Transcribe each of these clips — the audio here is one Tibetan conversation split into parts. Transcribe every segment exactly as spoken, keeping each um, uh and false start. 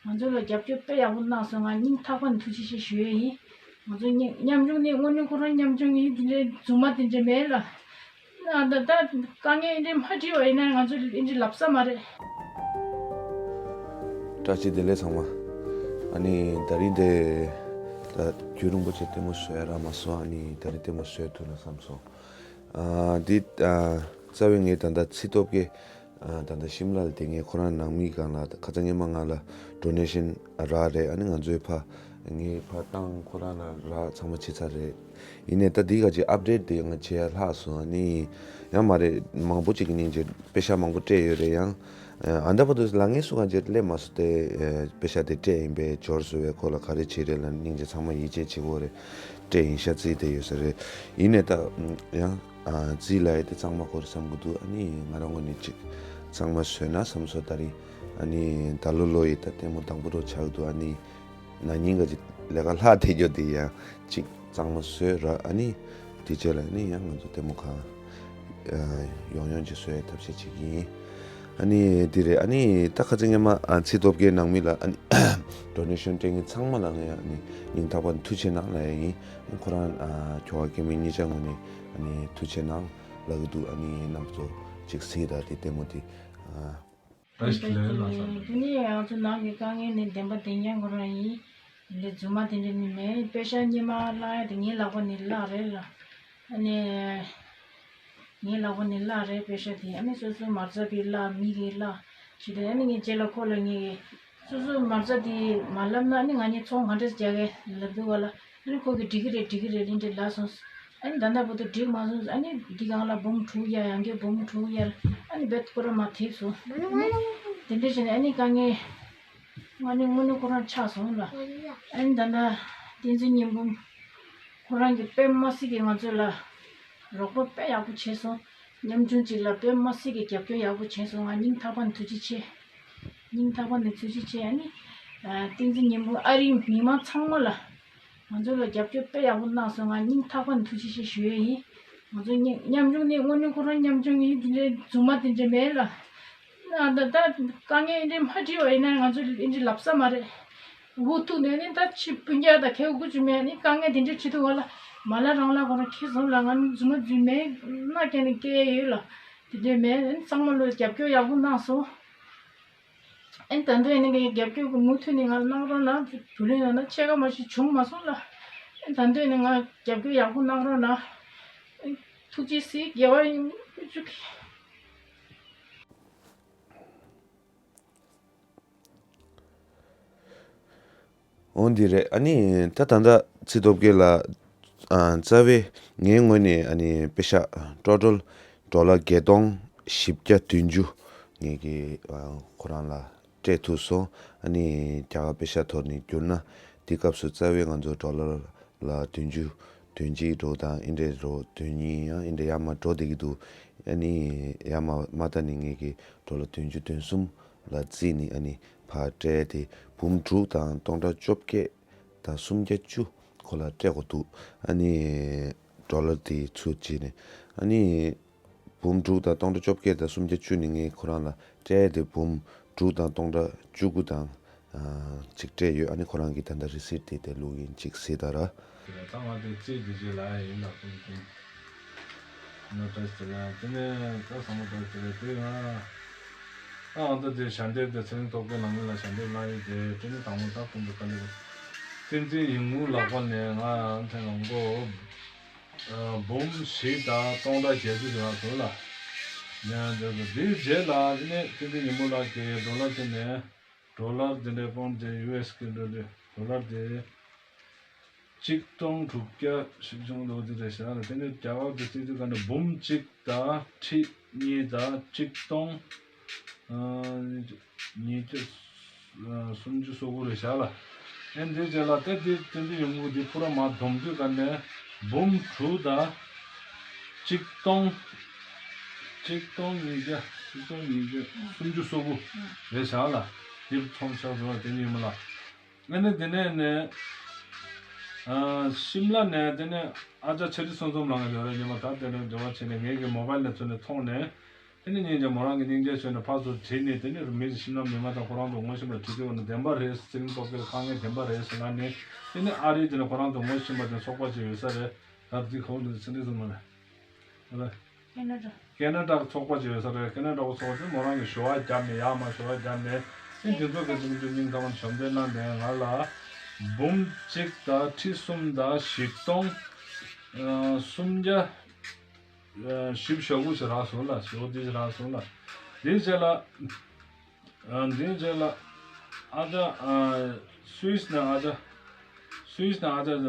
ང་ཚོ་ལ་རྒྱབ་སྐྱོར་དཔེ་ཡག་པོ་གནང་སོང་། ང་སྙིང་ཐག་པ་ནས་ཐུགས་རྗེ་ཆེ་ཞུ་ཡས་ཡིན། ང་ཚོ་མཉམ་ཉམས་མྱོང་ནི་དངོས་གནས་ཁོ་རང་ཉམས་མྱོང་ཡིན། དེ་འདྲའི་རྫུན་མ་དེ་འདྲ་མེད་ལ། ཨ་ད་ད་དཀའ་ངལ་འདི་འདྲ་མ་འཕྲད་པ་ཡིན་ན་ང་ཚོ་འདི་འདྲ་ལབ་ས་མ་རེད། བཀྲ་ཤིས་བདེ་ལེགས་ཚང་མ། ཨ་ནི་ད་རིང་དེ་ད་རྒྱུན་རིང་པོ་ཅིག་ལྟད་མོ་བཟོ་ཡ་རག་མ་སོང་། ཨ་ནི་ད་རིང་ལྟད་མོ་བཟོ་ཐུབ་ན་བསམ་སོང་། ཨ་འདི་ཨ་རྩ་བའི་ངས་ད་ལྟ་ཚེ་སྟོབས་ཀྱིས་ཨ་ད་ལྟ་ཤིམ་ལ་ལ་དེ་ངས་ཁོ་རང་ནང་མི་སྒང་ལ་ཁ་ཚ་ངས་མ་ང་ལ་ཌོ་ནེ་ཤན་རག་རེད། ཨ་ནི་ང་ཚོའི་ཕ་ངའི་ཕ་བཏང་ཁོ་རང་ལ་རག་ཚང་མ་བྱེད་ཚར་རེད། ཡིན་ནའི་ད་འདི་ག་ཅིག་ཨབ་ཌེཊ་དེ་ང་བྱེད་ཡ་ལྷག་སོང་། ཨ་ནི་ཡང་མ་རེད། མང་པོ་ཅིག་གི་སྙིང་རྗེ། པེ་ཤག་མང་པོ་སྤྲད་ཡོད་རེད། ཡང་ཨ་ད་བར་དུ་ལ་ངའི་སུ་གང་ཅིག་སླེབས་མ་སོང་སྟེ། པེ་ཤག་དེ་སྤྲད་ཡིན་པས་འབྱོར་སོང་བས་ཁོ་ལ་ག་རེ་བྱེད་རེད་ལ་སྙིང་རྗེ། ཚང་མ་ཡིད་ཆེས་བྱེད་དགོས་རེད། སྤྲད་ཡིན་ཤག་རྩིས་དེ་ཡོད་ས་རེད། ཡིན་ནའི་ད་ཡང་རྩིས་ལ་ཡི་དེ་གཙང་མ་དགོས་རེད་བསམ་གི་འདུག། ཨ་ནི་ང་རང་ངོས་ནས་ཅིག་གཙང་མ་བཟོས་ན་བསམ་སོང་། ད་རིང་ཨ་ནི་ད་ལོ་ལོ་ཡི་ད་ལྟད་མོ་དང་པོ་རུ་ཆགས་འདུག། ཨ་ནི་ན་ནིང་ག་ཅིག་ལས་ཀ་ལྷག་བསྡད་རྒྱུ་དེ་ཡང་ཅིག་གཙང་མ་བཟོས་ར། ཨ་ནི་དེ་རྗེས་ལ་ཨ་ནི་ཡང་ང་ཚོ་ལྟད་མོ་ཁང་ཡོང་ཡོང་ཅིག་བཟོ་ཡའི་ཐབས་ཤེས་བྱེད་ཀྱི་ཡིན། ཨ་ནི་དེ་རེད། ཨ་ནི་ད་ཁ་ཚ་ངས་མ་ཨ་ཚེ་སྟོབས་ཀྱི་ནང་མི་ལ་ཨ་ནི་ཌོ་ནེ་ཤན་སྤྲད་མཁན་ཚང་མ་ལ་ངས་ཨ་ནི་སྙིང་ཐག་པ་ནས་ཐུགས་རྗེ་གནང་ལབ་ཡ་ཡིན། ཁོ་རང་ཨ་ཁྱོ་ག་སྐྱེ་དམན་གཉིས་ཆ་ངོས་ནས་ཨ་ནི་ཐུགས་རྗེ་གནང་ལབ་གི་འདུག། ཨ་ནི་རྣམ་པ་ཚོ་ཅིག་གཟིགས་དང་དེ་ལྟད་མོ་དེ་ཨ། བཀྲ་ཤིས་བདེ་ལེགས་ལགས་སོ། དེ་ནས་ང་ཚོ་ནང་གི་དཀའ་ངལ་ནི་བདེན་པ་བདེན་རྐྱང་ཁོ་རང་ཡིན། འདི་རྫུན་མ་དེ་འདྲ་ནི་མེད། པེ་ཤག་སྔོན་མ་བླངས་ཡ་དེ་ངའི་ལག་པ་ནས་བླངས་རེད་ལ། ཨ་ནི་ངའི་ལག་པ་ནས་བླངས་རེད། པེ་ཤག་དེ་ཨ་ནི་སོ་སོའི་མ་རྩ་པའི་བླངས། མི་གི་བླངས་བྱས་ཏེ། ཨ་ནི་ངས་རྗེས་ལ་ཁོ་ལ་ངས་སོ་སོའི་མ་རྩ་དེ་མ་ལབ་ན་ཨ་ནི་ང་གཉིས་ཚོང་ག་འདྲ་རྒྱག་གི་ལབ་འདུག་ག་ལ། ཨ་ནི་ཁོ་གིས་འགྲིག་གི་རེད། འགྲིག་གི་རེད་ལབ་འདྲ་ལབ་སོང་། ཨ་ནི་ད་ལྟ་བར་དུ་འགྲིག་མ་སོང་། ཨ་ནི་འདི་སྒང་ལ་འབུམ་དྲུག་གཡར། ཡང་བསྐྱར་འབུམ་དྲུག་གཡར། ཨ་ནི་རྦད་ཁོ་རང་མར་ཐེབས་སོང་། ཨ་ནི་དེ་འདྲ་བྱས་ནས་ཨ་ནི་དཀའ་ངལ་ང་ནི་དངོས་གནས་ཁོ་རང་ཆགས་སོང་ལ། ཨ་ནི་ད་ལྟ་བསྟན་འཛིན་ཉི་འབུམ་ཁོ་རང་གིས་དཔེ་མ་སྲིད་ཀྱི་ང་ཚོ་ལ་རོགས་པ་དཔེ་ཡག་པོ་བྱས་སོང་། ཉམ་ཆུང་ཅིག་ལ་དཔེ་མ་སྲིད་ཀྱི་རྒྱབ་སྐྱོར་ཡག་པོ་བྱས་སོང་། ང་སྙིང་ཐག་པ་ནས་ཐུགས་རྗེ་ཆེ། སྙིང་ཐག་པ་ནས་ཐུགས་རྗེ་ཆེ། ཨ་ནི་ཨ་བསྟན་འཛིན་ཉི་འབུམ་ཨ་རིའི་མི་མང་ཚང་མ་ལ། ང་ཚོ་ལ་རྒྱབ་སྐྱོར་དཔེ་ཡག་པོ་གནང་སོང་། ང་སྙིང་ཐག་པ་ནས་ཐུགས་རྗེ་ཆེ་ཞུ་ཡས་ཡིན། ང་ཚོ་ཉམས་ཉམས་མྱོང་ནི་དངོས་གནས་ཁོ་རང་ཉམས་མྱོང་ཡིན། དེ་འདྲའི་རྫུན་མ་དེ་འདྲ་མེད་ལ། ཨ་ད་ད་དཀའ་ངལ་འདི་འདྲ་མ་འཕྲད་པ་ཡིན་ན་ང་ཚོ་འདི་འདྲ་ལབ་ས་མ་རེད། འུ་ཐུག་ནས་ནི་ད་ཕྱི་སྤུན་ཀྱག་དང་ཁེ་དགུ་ཅུ་མེད་ནི་དཀའ་ངལ་དེ་འདྲ་འཕྲད་འདུག་ག་ལ། མ་ལ་རང་ལ་ཁོ་རང་ཁེ་བཟུང་ལ། ང་ནི་རྫུན་མ་རྫུན་མེད་ན་ཀྱང་ནི་སྐད་ཡོད་ལ། དེ་འདྲ་མེད། ཨ་ནི་ཚང་མ་ལོ་རྒྱབ་སྐྱོར་ཡག་པོ་གནང་སོང་། ཨེ་ད་འདོད་ནི་ངའི་རྒྱབ་སྐྱོར་གྱི་མུ་མཐུད་ནས་ང་གནང་རོགས་གནང་། བུ་ལོན་ཡོང་ན་ཕྱེད་ཀ་མ་ཞིག་བྱུང་མ་སོང་ལ། ཨེ་ད་འདོད་ནི་ང་རྒྱབ་སྐྱོར་ཡག་པོ་གནང་རོགས་གནང་། ཨེ་ཐུགས་རྗེ་གཟིགས། དགེ་བ་ཡིན་བཅུག་གི། འོ་འདི་རེད། ཨ་ནི་ད་ད་ལྟ་ཚེ་སྟོབས་རྒྱལ་ལགས་ཨ་རྩ་བའི་ངའི་ངོས་ནས་ཨ་ནི་པེ་ཤག་ཊོ་ཊལ་ཌོ་ལར་བརྒྱད་སྟོང་བཞི་བརྒྱ་བདུན་ཅུ་ངེད་ཀྱིས་ཨ་ཁོ་རང་ལ་སྤྲད་ཐུབ་སོང་། ཨ་ནི་རྒྱ་གར་པེ་ཤག་ཐོག་ནས་བསྒྱུར་ན་དེ་སྐབས་སུ་རྩ་བའི་ང་ཚོ་ཌོ་ལར་ལ་བདུན་ཅུ་དོན་གཅིག་འགྲོ་དང་ཨེ་འདྲས་འགྲོ། དོན་གཉིས་ཡང་ཨེ་འདྲས་ཡར་མར་འགྲོ་བསྡད་ཀྱི་འདུག། ཨ་ནི་ཡར་མར་མ་ལྟ་ནས་ངེད་ཀྱིས་ཌོ་ལར་བདུན་ཅུ་དོན་གསུམ་ལ་བརྩིས་ནས་ཨ་ནི་ཕར་སྤྲད་དེ་འབུམ་དྲུག་དང་སྟོང་ཕྲག་བཅོ་བརྒྱད་དང་སུམ་བརྒྱ་བཅུ་ཁོ་ལ་སྤྲད་དགོས་འདུག། ཨ་ནི་ཌོ་ལར་དེ་ཚུར་བྱས་ནས་ཨ་ནི་འབུམ་དྲུག་དང་སྟོང་ཕྲག་བཅོ་བརྒྱད་དང་སུམ་བརྒྱ་བཅུ་ནི་ངས་ཁོ་རང་ལ་སྤྲད་དེ་འབུམ་དྲུག་དང་སྟོང་ཕྲག་བཅུ་དགུ་དང་ཨ་ཅིག་སྤྲད་ཡོད། ཨ་ནི་ཁོ་རང་གིས་ད་ལྟ་རི་སིཊ་དེ་དེ་བླུགས་ཡིན། ཅིག་གཟིགས་དང་ར། ད་ང་དེ་རྩིས་དེ་རྗེས་ལ་ཡིན་ལ་ཁོང་ཁོང་ནོ་ཊིས་དེ་ལ་དེ་ནས་ད་བསམ་བློ་བཏང་དེ་ལ་དེ་ང་ཨ་ཨང་ད་དེ་ཞལ་འདེབས་དེ་ཚེ་རིང་སྟོབས་རྒྱལ་ལགས་ངོས་ལ་ཞལ་འདེབས་གནང་ཡོད་དེ། དེ་ནི་དང་པོ་ད་ཁོང་ཚོ་ག་ལེར་བསྟན་འཛིན་ཡིད་འོང་ལགས་པ་ནས་ང་ཨང་ཐེངས་ལ་མགོ་འབུམ་བཞི་དང་སྟོང་ཕྲག་བརྒྱད་ཅུ་ཡོད་ལ་ཟེར་ལ། ཡང་དེ་དེའི་རྗེས་ལ་དེ་ནས་བསྟན་འཛིན་ཉི་མ་ལགས་ཀྱིས་ཌོ་ལར་དེ་ནས་ཌོ་ལར་དེ་འདྲའི་པོན་དེ་ཡུ་ཨེས་གི་ཌོ་ལར་དེ་ཆིག་སྟོང་དྲུག་བརྒྱ་ཞིག་བྱུང་འདུག་དེ་རེད་ཤག་ལ། དེ་ནས་རྒྱ་གར་དུ་བརྩིས་དུས་ག་ནས་འབུམ་གཅིག་དང་ཁྲི་གཉིས་དང་ཆིག་སྟོང་ཉིས་བརྒྱ་སུམ་ཅུ་སོ་དགུ་རེད་ཤག་ལ། ཨེ་འདི་རྗེས་ལ་དེ་དེ་དེ་འདི་ཡོང་གི་འདི་ཕུ་ར་མ་བསྡོམས་དུས་ག་ནས་འབུམ་དྲུག་དང་ཆིག་སྟོང་ཆིག་སྟོང་ཉིས་བརྒྱ་ཆིག་སྟོང་ཉིས་བརྒྱ་སུམ་ཅུ་སོ་དགུ་རེད་ཤག་ལ། འདིར་མཐོང་ཆགས་སོང་བ་དེ་ནི་ཡིན་མ་ལ། ཨ་ནི་དེ་ནས་ནས་ཨ་ཤིམ་ལ་ནས་དེ་ནས་ཨ་ཅག་ཆེ་ཁྲི་སོང་ཙམ་ལ་ང་ཡོད་རེད། ཉི་མ་ད་དེ་ནས་འབྲེལ་བ་བྱས་ནས་ངེད་ཀྱི་མོ་བལ་ནས་ཚུར་ནས་མཐོང་ནས་ དེ་ནས་སྙིང་རྗེ་མོ་རང་གི་སྙིང་རྗེ་བྱོས་ནས་ཕར་ཚུར་དྲིས་ནས། དེ་ནས་མི་ཤིང་ནགས་མི་མང་དང་ཁོ་རང་ཚོ་ངོ་ཤེས་པ་དྲིས་དུས་ནི་བདེན་པ་རེད། ཚེ་རིང་སྟོབས་རྒྱལ་དཀའ་ངལ་བདེན་པ་རེད་ཟེར་ལབ་ནས། དེ་ནས་ཨ་རིའི་དེ་ནས་ཁོ་རང་ཚོ་ངོ་ཤེས་པ་དེ་ཚོགས་པ་ཅིག་ཡོད་ས་རེད། ད་དེ་ཁོང་ཚོ་ཚེ་རིང་ཚོ་མ་རེད། ཨ་རེད། ཀེ་ན་ཌ། ཀེ་ན་ཌ་ཚོགས་པ་ཅིག་ཡོད་ས་རེད། ཀེ་ན་ཌ་ཚོགས་པ་དེ་མོ་རང་གི་ཞུ་བ་བརྒྱབ་ནས། ཡར་མར་ཞུ་བ་བརྒྱབ་ནས། དེ་འདི་ཚོ་གི་དེ་ནས་སྙིང་ཐག་པ་བཅོམ་ལྡན་གནང་ནས་ང་ལ་འབུམ་གཅིག་དང་ཁྲི་གསུམ་དང་བཞི་སྟོང་ཨ་སུམ་བརྒྱ་ཨ་བཞི་བཅུ་ཞེ་དགུ་ཞིག་རག་སོང་ལ། ཞེ་པོ་དེ་ཞིག་རག་སོང་ལ། དེའི་རྗེས་ལ་ཨ་དེའི་རྗེས་ལ་ཨ་ཅག་ཨ་སུད་སི་ནས་ཨ་ཅག་སུད་སི་ནས་ཨ་ཅག་ཨ་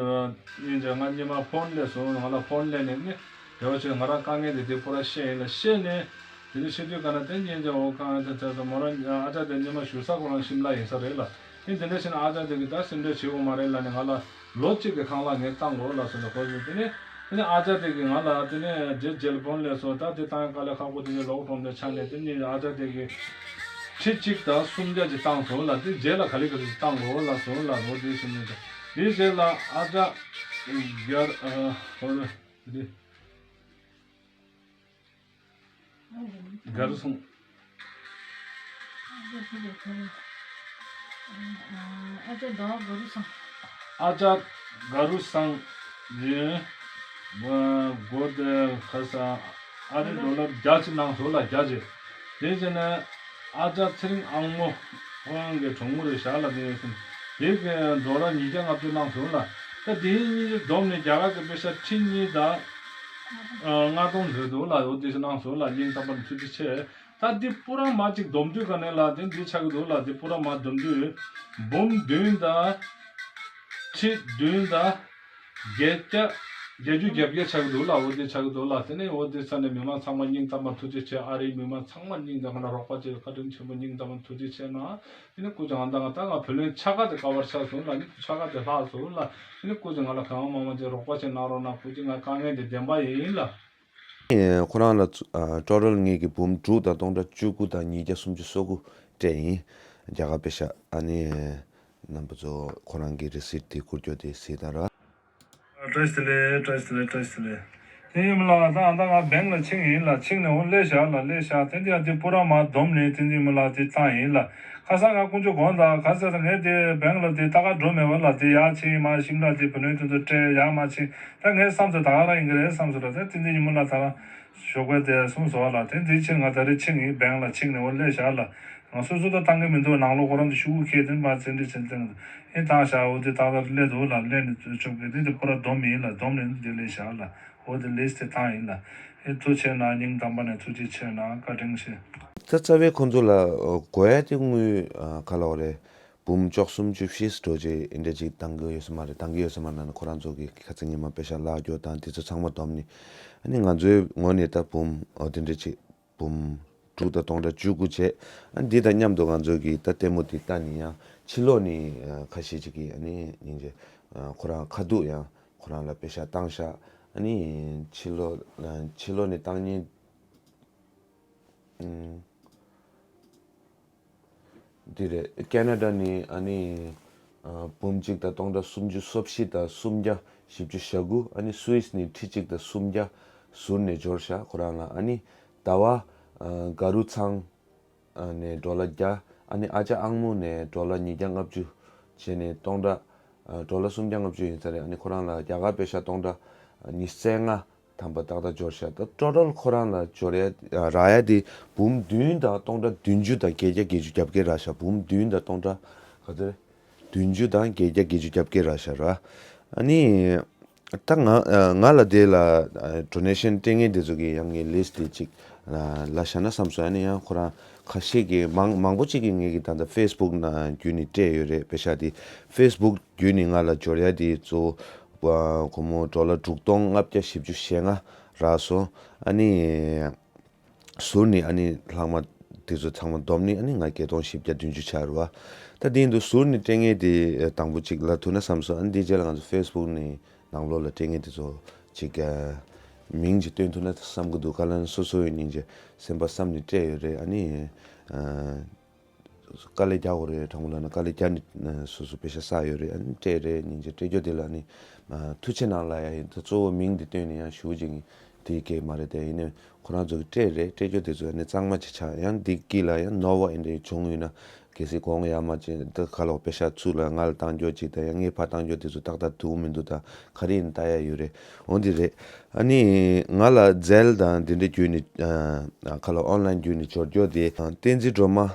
སྙིང་རྗེ་ང་སྔོན་མ་ཕོན་སླེབས་སོང་། ང་ལ་ཕོན་སླེབས་ནས་ནི་དེ་བ་ཆེ་ང་རང་དཀའ་ངལ་དེ་དེ་པུ་ར་བཤད་ཡིན་ལ། བཤད་ནས་དེ་ནས་བཤད་དུས་ག་ན་དེ་སྙིང་རྗེ་འོ་དཀའ་ངལ་དེ་ཚོ་མོ་རང་ཨ་ཅག་དེ་སྔོན་མ་བཞུགས་ས་ཁོ་རང་ཤིམ་ལ་ཡིན་ས་རེད་ལ། ཨེ་དེ་འདྲ་བྱས་ན་ཨ་ཅག་དེ་གིས་ད་སེམས་ཁྲལ་བྱེད་དགོས་མ་རེད་ལབ་ནས་ང་ལ་ལོ་གཅིག་གི་ཁང་གླ་ངས་བཏང་དགོས་ལབ་སོང་ལ། ཁོ་ཚོས་དེ་ནས་དེ་ནས་ཨ་ཅག་དེ་གིས་ང་ལ་དེ་ནས་རྗེས་རྗེས་ལ་ཕོན་སླེབས་སོང་། ད་དེ་བཏང་ཡ་དཀའ་ལས་ཁག་པོ་དེ་ནས་ལོག་གྲོངས་པའི་ཆ་ནས། དེ་ནས་ཨ་ཅག་དེ་གིས་ཁྲི་གཅིག་དང་སུམ་བརྒྱ་ཅིག་བཏང་སོང་ལ། དེ་རྗེས་ལ་ག་ལེ་ག་ལེ་ཅིག་བཏང་དགོས་ལབ་སོང་ལ། འོ་དེ་བྱས་ནས་དེ་རྗེས་ལ་ཨ་ཅག་རྒྱར་ཨ་ཧོ་རེ་དེ། ག་རུ་སོང་། ཨ་ཅག་ག་རུ་སོང་། ཨ་ཅག་ག་རུ་སོང་། ཡིན། སྒོ་དེ་ཁ་ས་ཨ་རི་ཌོ་ལར་བརྒྱ་ཅིག་གནང་སོང་ལ། བརྒྱ་ཅིག་དེ་བྱས་ནས་ཨ་ཅག་ཚེ་རིང་དབང་མོ་ཁོ་རང་གི་གྲོགས་མོ་རེད་ཤག་ལ། དེ་ཡོད་ཟིན་དེ་གི་ཌོ་ལར་ཉིས་བརྒྱ་ལྔ་བཅུ་གནང་སོང་ལ། ད་དེ་གཉིས་ཀྱི་བསྡོམས་ནས་རྒྱ་གར་གྱི་པེ་ས་ཁྲི་གཉིས་དང་ལྔ་སྟོང་ཟེར་འདུག་ལ། འོ་དེ་ཚོ་གནང་སོང་ལ། སྙིང་ཐག་པ་ནས་ཐུགས་རྗེ་ཆེ། ད་འདི་པུ་ར་མ་གཅིག་བསྡོམས་དུས་ག་ནས་ལ་དེ་འདི་ཆགས་ཀྱི་འདུག་ལ། འདི་པུ་ར་མ་བསྡོམས་དུས་འབུམ་བདུན་དང་ཁྲི་བདུན་དང་བརྒྱད་བརྒྱ་བརྒྱད་ཅུ་གྱ་བརྒྱད་ཆགས་ཀྱི་འདུག་ལ། འོ་དེ་ཆགས་ཀྱི་འདུག་ལ། དེ་ནས་འོ་དེ་ཚ་ནས་མི་མང་ཚང་མ་སྙིང་ཐག་པ་ཐུགས་རྗེ་ཆེ། ཨ་རིའི་མི་མང་ཚང་མ་སྙིང་ཐག་པ་ནས་རོགས་པ་བྱས། བཀའ་དྲིན་ཆེན་པོ། སྙིང་ཐག་པ་ཐུགས་རྗེ་ཆེ་གནང་། དེ་ནས་སྐུ་མཁྱེན་ང་དང་ང་ད་ང་བུ་ལོན་ཆ་ག་དེ་ཀ་བར་ཆགས་སོང་ལ། ནི་ཆ་ག་དེ་ལྷག་སོང་ལ། དེ་ནས་སྐུ་མཁྱེན་ང་ལ་གང་མང་མང་བྱས་རོགས་པ་བྱས་གནང་རོགས་གནང་། སྐུ་མཁྱེན་ང་དཀའ་ངལ་དེ་བདེན་པ་ཡིན་ལ། ཁོ་རང་ལ་ཚུ་ཨ་ཊོ་ཊལ་ངེད་ཀྱི་འབུམ་དྲུག་དང་སྟོང་ཕྲག་བཅུ་དགུ་དང་ཉིས་བརྒྱ་སུམ་ཅུ་སོ་དགུ་སྤྲད་ཡིན། རྒྱ་གར་པེ་ཤ། ཨ་ནི་རྣམ་པ་ཚོ་ཁོ་རང་གི་རི་སིཊ་དེ་བསྐུར་རྒྱུ་དེ་གཟིགས་དང་ར། བཀྲ་ཤིས་བདེ་ལེགས། བཀྲ་ཤིས་བདེ་ལེགས། བཀྲ་ཤིས་བདེ་ལེགས། དེ་ཡིན་མིན་ལ་ད་ཨ་ད་ང་བེང་ལ་ཕྱིན་ཡིན་ལ། ཕྱིན་ནས་འོ་སླེབས་ཤག་ལ། སླེབས་ཤག་དེ་འདི་ཨ་དེ་པུ་ར་མ་བསྡོམས་ནས་དེ་འདི་མིན་ལ་དེ་བཏང་ཡིན་ལ། ཁ་སང་ང་དཀོན་མཆོག་དགོངས་དག་ག་ཟེར་ད་ངས་དེ་བེང་ལ་དེ་ད་ག་འགྲོ་མེད་པ་ལ། དེ་ཡར་ཕྱིན་མར་ཤིམ་ལ་དེ་བུ་ལོན་དེ་ཚོ་སྤྲད་ཡར་མར་ཕྱིན། ད་ངའི་བསམ་ཚུལ་ད་ག་རང་ཡིན་གྱི་རེད་བསམ་སོང་ལ། ད་དེ་འདི་ཉིན་མོ་ལ་ད་རང་ཞོགས་པའི་དེ་གསུངས་སོང་ལ། དེ་འདི་ཕྱིར་ང་ད་རེས་ཕྱིན་ཡིན། བེང་ལ་ཕྱིན་ནས་འོ་སླེབས་ཤག་ལ། ང་སོ་སོ་ད་བཏང་གི་མི་འདུག་ནང་ལོགས་ཁོ་རང་ཚོ་ཤུ་གུ་ཁྱེར་དེ་མ་ཚན་འདི་ཚན་ཚན་ཨེ་བཏང་ཤག་འོ་དེ་ད་ལྟ་སླེབས་འདུག་ལ། སླེབས་ནས་ཆོག་གི་དེ་དེ་པུ་ར་བསྡོམས་ཡིན་ལ། བསྡོམས་ནས་འདི་སླེབས་ཤག་ལ། འོ་དེ་ལིསི་དེ་བཏང་ཡིན་ལ། ཨེ་ཐུགས་རྗེ་ཆེ་གནང་། སྙིང་ཐག་པ་ནས་ཐུགས་རྗེ་ཆེ་གནང་། བཀའ་དྲིན་ཆེ། ད་རྩ་བའི་ཁོང་ཚོ་ལ་དགོས་ཡ་དེ་དངུལ་ག་ལ་བ་རེད། འབུམ་བཅུ་གསུམ་བཅུ་བཞི་འགྲོ་རྗེས་ཨེ་འདྲ་ཅིག་བཏང་གི་ཡོད་ས་མ་རེད། བཏང་གི་ཡོད་ས་མ་རེད་ན་ཁོ་རང་ཚོ་གི་ཁ་ཚིག་ཉི་མ་པེ་ཤ་ལག་སྐྱོར་དང་དེ་ཚོ་ཚང་མ་བསྡོམས་ནས། ཨ་ནི་ང་ཚོའི་ངོས་ནས་ད་འབུམ་འོ་དེ་འདྲ་ཅིག་འབུམ་དྲུག་དང་སྟོང་ཕྲག་བཅུ་དགུ་བྱས། ཨ་ནི་འདི་དང་མཉམ་དུ་ང་ཚོ་གི་ད་ལྟད་མོ་འདི་ལྟ་ནི་ཡང་ཕྱི་ལོགས་ནས་ཁ་ཤས་ཅིག་གིས་ཨ་ནི་སྙིང་རྗེ་ཁོ་རང་ཁ་ཐུག་ཡང་ཁོ་རང་ལ་པེ་ཤ་བཏང་ཤག་ཨ་ནི་ཕྱི་ལོགས་ཕྱི་ལོགས་ནས་བཏང་མཁན། འདི་རེད། ཀེ་ན་ཌ་ནས་ཨ་ནི་འབུམ་གཅིག་དང་སྟོང་ཕྲག་སུམ་ཅུ་སོ་བཞི་དང་སུམ་བརྒྱ་བཞི་བཅུ་ཞེ་དགུ། ཨ་ནི་སུད་སི་ནས་ཁྲི་གཅིག་དང་སུམ་བརྒྱ་ཟུར་ནས་འབྱོར་ཤག་ཁོ་རང་ལ། ཨ་ནི་ཟླ་བ་ག་རུ་ཚང་ནས་ཌོ་ལར་བརྒྱ། ཨ་ནི་ཨ་ཅག་ཨང་མོ་ནས་ཌོ་ལར་ཉིས་བརྒྱ་ལྔ་བཅུ་བྱས་ནས་སྟོང་ཕྲག་ཌོ་ལར་སུམ་བརྒྱ་ལྔ་བཅུ་ཡིན་ས་རེད། ཨ་ནི་ཁོ་རང་ལ་རྒྱ་གར་པེ་ཤ་སྟོང་ཕྲག་ཉི་ཤུ་རྩ་ལྔ་ཐམ་པ་ཏག་ཏག་འབྱོར་ཤག་ད་ཊོ་ཊལ་ཁོ་རང་ལ་འབྱོར་ཡ་རག་ཡ་དེ་འབུམ་བདུན་དང་སྟོང་ཕྲག་བདུན་ཅུ་དང་བརྒྱད་བརྒྱ་བརྒྱད་ཅུ་གྱ་བརྒྱད་རག་ཤག་འབུམ་བདུན་དང་སྟོང་ཕྲག་ག་ཚོད་རེད། བདུན་ཅུ་དང་བརྒྱད་བརྒྱ་བརྒྱད་ཅུ་གྱ་བརྒྱད་རག་ཤག་ར། ཨ་ནི་ད་ང་ང་ལ་དེ་ལ་ཌོ་ནེ་ཤན་སྤྲད་མཁན་དེ་ཚོ་གི་ཡང་ངའི་ལིསི་དེ་ཅིག་ལ་བཞག་ན་བསམ་སོང་། ཨ་ནི་ཡང་ཁོ་རང་ཁ་ཤས་ཀྱིས་མང་མང་པོ་ཅིག་གིས་ངེད་ཀྱི་ད་ལྟ་ཕེ་སི་བུག་ནང་བརྒྱུད་ནས་སྤྲད་ཡོད་རེད། པེ་ཤ་དེ་ཕེ་སི་བུག་བརྒྱུད་ནས་ང་ལ་འབྱོར་ཡ་དེ་གཙོ་བོ་སྒོར་མོ་ཌོ་ལར་དྲུག་སྟོང་ལྔ་བརྒྱ་བཞི་བཅུ་ཞེ་ལྔ་རག་སོང་། ཨ་ནི་ཟུར་ནས་ཨ་ནི་ལྷག་མ་དེ་ཚོ་ཚང་མ་བསྡོམས་ནས་ཨ་ནི་ང་བརྒྱད་སྟོང་བཞི་བརྒྱ་བདུན་ཅུ་ཆགས་རེད་བ། ད་དེ་ཡིན་དུས་ཟུར་ནས་སྤྲད་མཁན་དེ་དང་པོ་གཅིག་ལ་ཐུག་ན་བསམ་སོང་། ཨ་ནི་དེའི་རྗེས་ལ་ང་ཚོ་ཕེ་སི་བུག་ནས་ནང་ལོགས་ལ་སྤྲད་མཁན་དེ་ཚོ་གཅིག་མིང་ཅིག་བཏོན་ཐུབ་ན་བསམ་གི་འདུག་ག་ལ་ན་སོ་སོ་ཡི་སྙིང་རྗེ་སེམས་པ་བསམ་ནས་སྤྲད་ཡོད་རེད། ཨ་ནི། དཀའ་ལས་རྒྱག་དགོས་རེད། དྲང་པོ་ལབ་ན་དཀའ་ལས་རྒྱག་ནས་སོ་སོ་པེ་ཤ་བསགས་ཡོད་རེད། ཨ་ནི་སྤྲད་རེད། སྙིང་རྗེ་སྤྲད་རྒྱུ་དེ་ལ་ནི་ཐུགས་རྗེ་གནང་ལབ་ཡ་ཡིན། ད་གཙོ་བོ་མིང་འདི་བཏོན་ནས་ཡང་ཞུ་ཅིག་ དེ་གས་མ་རེད་དེ། ཡིན་ནའི་ཁོ་རང་ཚོ་གི་སྤྲད་རེད། སྤྲད་རྒྱུ་དེ་ཚོ་ནི་གཙང་མ་ཅིག་ཆགས། ཡང་འདི་དཀྱིལ་ལ་ཡང་ནོར་བ་ཨེ་འདྲ་བྱུང་ཡོད་ན། གལ་སྲིད་གོང་ཡ་མ་ཅིག་ད་ག་ལོག་པེ་ཤ་ཚུར་ལ་ང་ལ་བཏང་རྒྱུ་ཅིག་དང་། ཡང་ངས་ཕར་བཏང་རྒྱུ་དེ་ཚོ་ཏག་ཏག་འདུག་མི་འདུག་དང་། ག་རེ་ཡིན་ལྟ་ཡ་ཡོད་རེད། འོ་འདི་རེད། ཨ་ནི་ང་ལ་ཛེལ་དང་འདི་འདྲ་བརྒྱུད་ནས་ཨ་ག་ལོག་ཨོན་ལན་བརྒྱུད་ནས་འབྱོར་རྒྱུ་དེ་བསྟན་འཛིན་སྒྲོལ་མ་ཨ་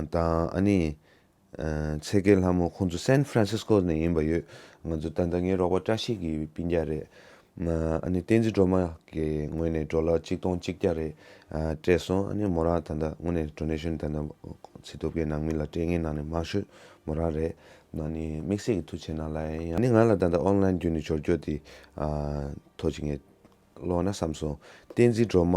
དང་། ཨ་ནི་ཨ་ཚེ་རྒྱལ་ལྷ་མོ། ཁོང་ཚོ་སན་ཧྥ་རན་སིས་ཀོ་ནས་ཡིན་པ་ཡོད། ང་ཚོ་ད་ལྟ་ངའི་རོགས་པ་བཀྲ་ཤིས་ཀྱི་སྤུན་ཀྱག་རེད། ཨ་ནི་བསྟན་འཛིན་སྒྲོལ་མ་གི་ངོས་ནས་ཌོ་ལར་གཅིག་སྟོང་གཅིག་བརྒྱ་རེ་ཨ་སྤྲད་སོང་། ཨ་ནི་མོ་རང་ད་ལྟ་དངོས་གནས་ཌོ་ནེ་ཤན་ད་ལྟ་ཚེ་སྟོབས་ཀྱི་ནང་མི་ལ་སྤྲད་མཁན་ནང་ནས་མང་ཤོས་མོ་རང་རེད། ཨ་ནི་དམིགས་བསལ་གྱི་ཐུགས་རྗེ་གནང་ལབ་ཡ་ཡིན། ཨ་ནི་ང་ལ་ད་ལྟ་ཨོན་ལན་བརྒྱུད་ནས་འབྱོར་རྒྱུ་དེ་ཨ་ཐོ་ཅིག་ངས་ཀློག་ན་བསམ་སོང་། བསྟན་འཛིན་སྒྲོལ་མ་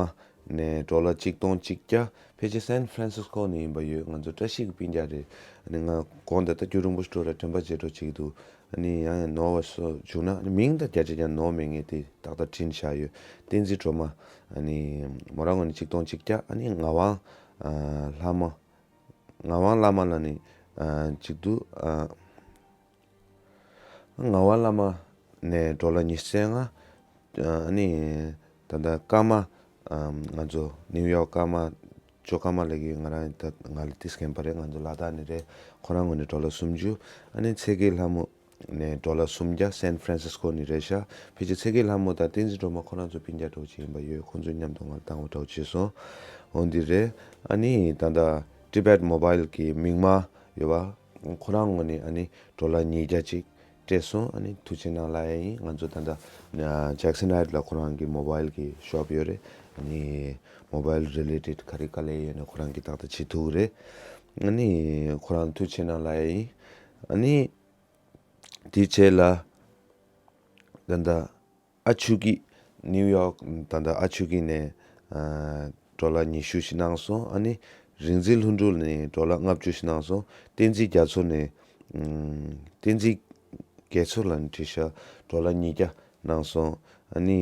ནས་ཌོ་ལར་གཅིག་སྟོང་གཅིག་བརྒྱ། ཕལ་ཆེར་སན་ཧྥ་རན་སིས་ཀོ་ནས་ཡིན་པ་ཡོད། ང་ཚོ་བཀྲ་ཤིས་ཀྱི་སྤུན་ཀྱག་རེད། ཨ་ནི་ང་དགོངས་དག་ད་རྒྱུན་རིང་པོ་ཞིག་འགྲོ་ར་དྲན་པ་བརྗེད་འགྲོ་བྱེད་ཀྱི་འདུག་ཨ་ནི་ཡང་ཡང་ནོར་བ་སོགས་བྱུང་ན། ཨ་ནི་མིང་དང་བརྒྱ་ཆ་བརྒྱ་ནོར་མེད་ངས་དེ་ཏག་ཏག་བྲིས་བཞག་ཡོད། བསྟན་འཛིན་སྒྲོལ་མ། ཨ་ནི་མོ་རང་ངོས་ནས་གཅིག་སྟོང་གཅིག་བརྒྱ། ཨ་ནི་ངག་དབང་ཨ་ལྷ་མ། ངག་དབང་བླ་མ་ལ་ནི་ཨ་གཅིག་འདུག་ཨ། ངག་དབང་བླ་མ་ནས་ཌོ་ལར་ཉི་ཤུ་རྩ་ལྔ། ཨ་ནི་ད་ལྟ་ཀརྨ། ཨམ། ང་ཚོ་ནིའུ་ཡོག་ཀརྨ། ཇོ་ཀརྨ་ལགས་ཀྱིས་ང་རང་ད་ང་ལ་ཏིས་མཁན་པ་རེད། ང་ཚོ་ལ་དྭགས་ནས་རེད། ཁོ་རང་ངོས་ནས་ཌོ་ལར་སུམ་ཅུ། ཨ་ནི་ཚེ་རྒྱལ་ལྷ་མོ་ནས་ཌོ་ལར་སུམ་བརྒྱ། སན་ཧྥ་རན་སིས་ཀོ་ནས་རེད་ཤག་ཕལ་ཆེར་ཚེ་རྒྱལ་ལྷ་མོ་དང་བསྟན་འཛིན་སྒྲོལ་མ་ཁོ་རང་ཚོ་སྤུན་ཀྱག་འདྲ་བོ་ཅིག་ཡིན་པ་ཡོད། ཁོང་ཚོ་མཉམ་དུ་ང་ལ་བཏང་བ་འདྲ་བོ་བྱས་སོང་། འོ་འདི་རེད། ཨ་ནི་ད་ལྟ་ཊི་བེཊ་མོ་བཱའིལ་གི་མིག་དམར་ཡོད་པ། ཁོ་རང་ངོས་ནས་ཨ་ནི་ཌོ་ལར་ཉིས་བརྒྱ་ཅིག་སྤྲད་སོང་། ཨ་ནི་ཐུགས་རྗེ་གནང་ལབ་ཡ་ཡིན། ང་ཚོ་ད་ལྟ་ཇེག་སན་ཧའིཊ་ལ་ཁོ་རང་གི་མོ་བཱའིལ་གི་ཤོབ་ཡོད་རེད། ཨ་ནི་མོ་བཱའིལ་རི་ལེ་ཊེཌ་ག་རེ་དཀའ་ལས་ཡོད་ན་ཁོ་རང་གིས་ཏག་ཏག་བྱེད་ཐུབ་ཀྱི་རེད། ཨ་ནི་ཁོ་རང་ཐུགས་རྗེ་གནང་ལབ་ཡ་ཡིན། ཨ་ནི་དེ་རྗེས་ལ་ད་ལྟ་ཨ་ཆུ་སྐྱིད། ནིའུ་ཡོག་ད་ལྟ་ཨ་ཆུ་སྐྱིད་ནས་ཨ་ཌོ་ལར་ཉི་ཤུ་ཞིག་གནང་སོང་། ཨ་ནི་རིག་འཛིན་ལྷུན་གྲུབ་ནས་ཌོ་ལར་ལྔ་བཅུ་ཞིག་གནང་སོང་། བསྟན་འཛིན་རྒྱ་མཚོ་ནས་ཨམ། བསྟན་འཛིན་རྒྱ་མཚོ་ལ་བྲིས་ཤག་ཌོ་ལར་ཉིས་བརྒྱ་གནང་སོང་། ཨ་ནི་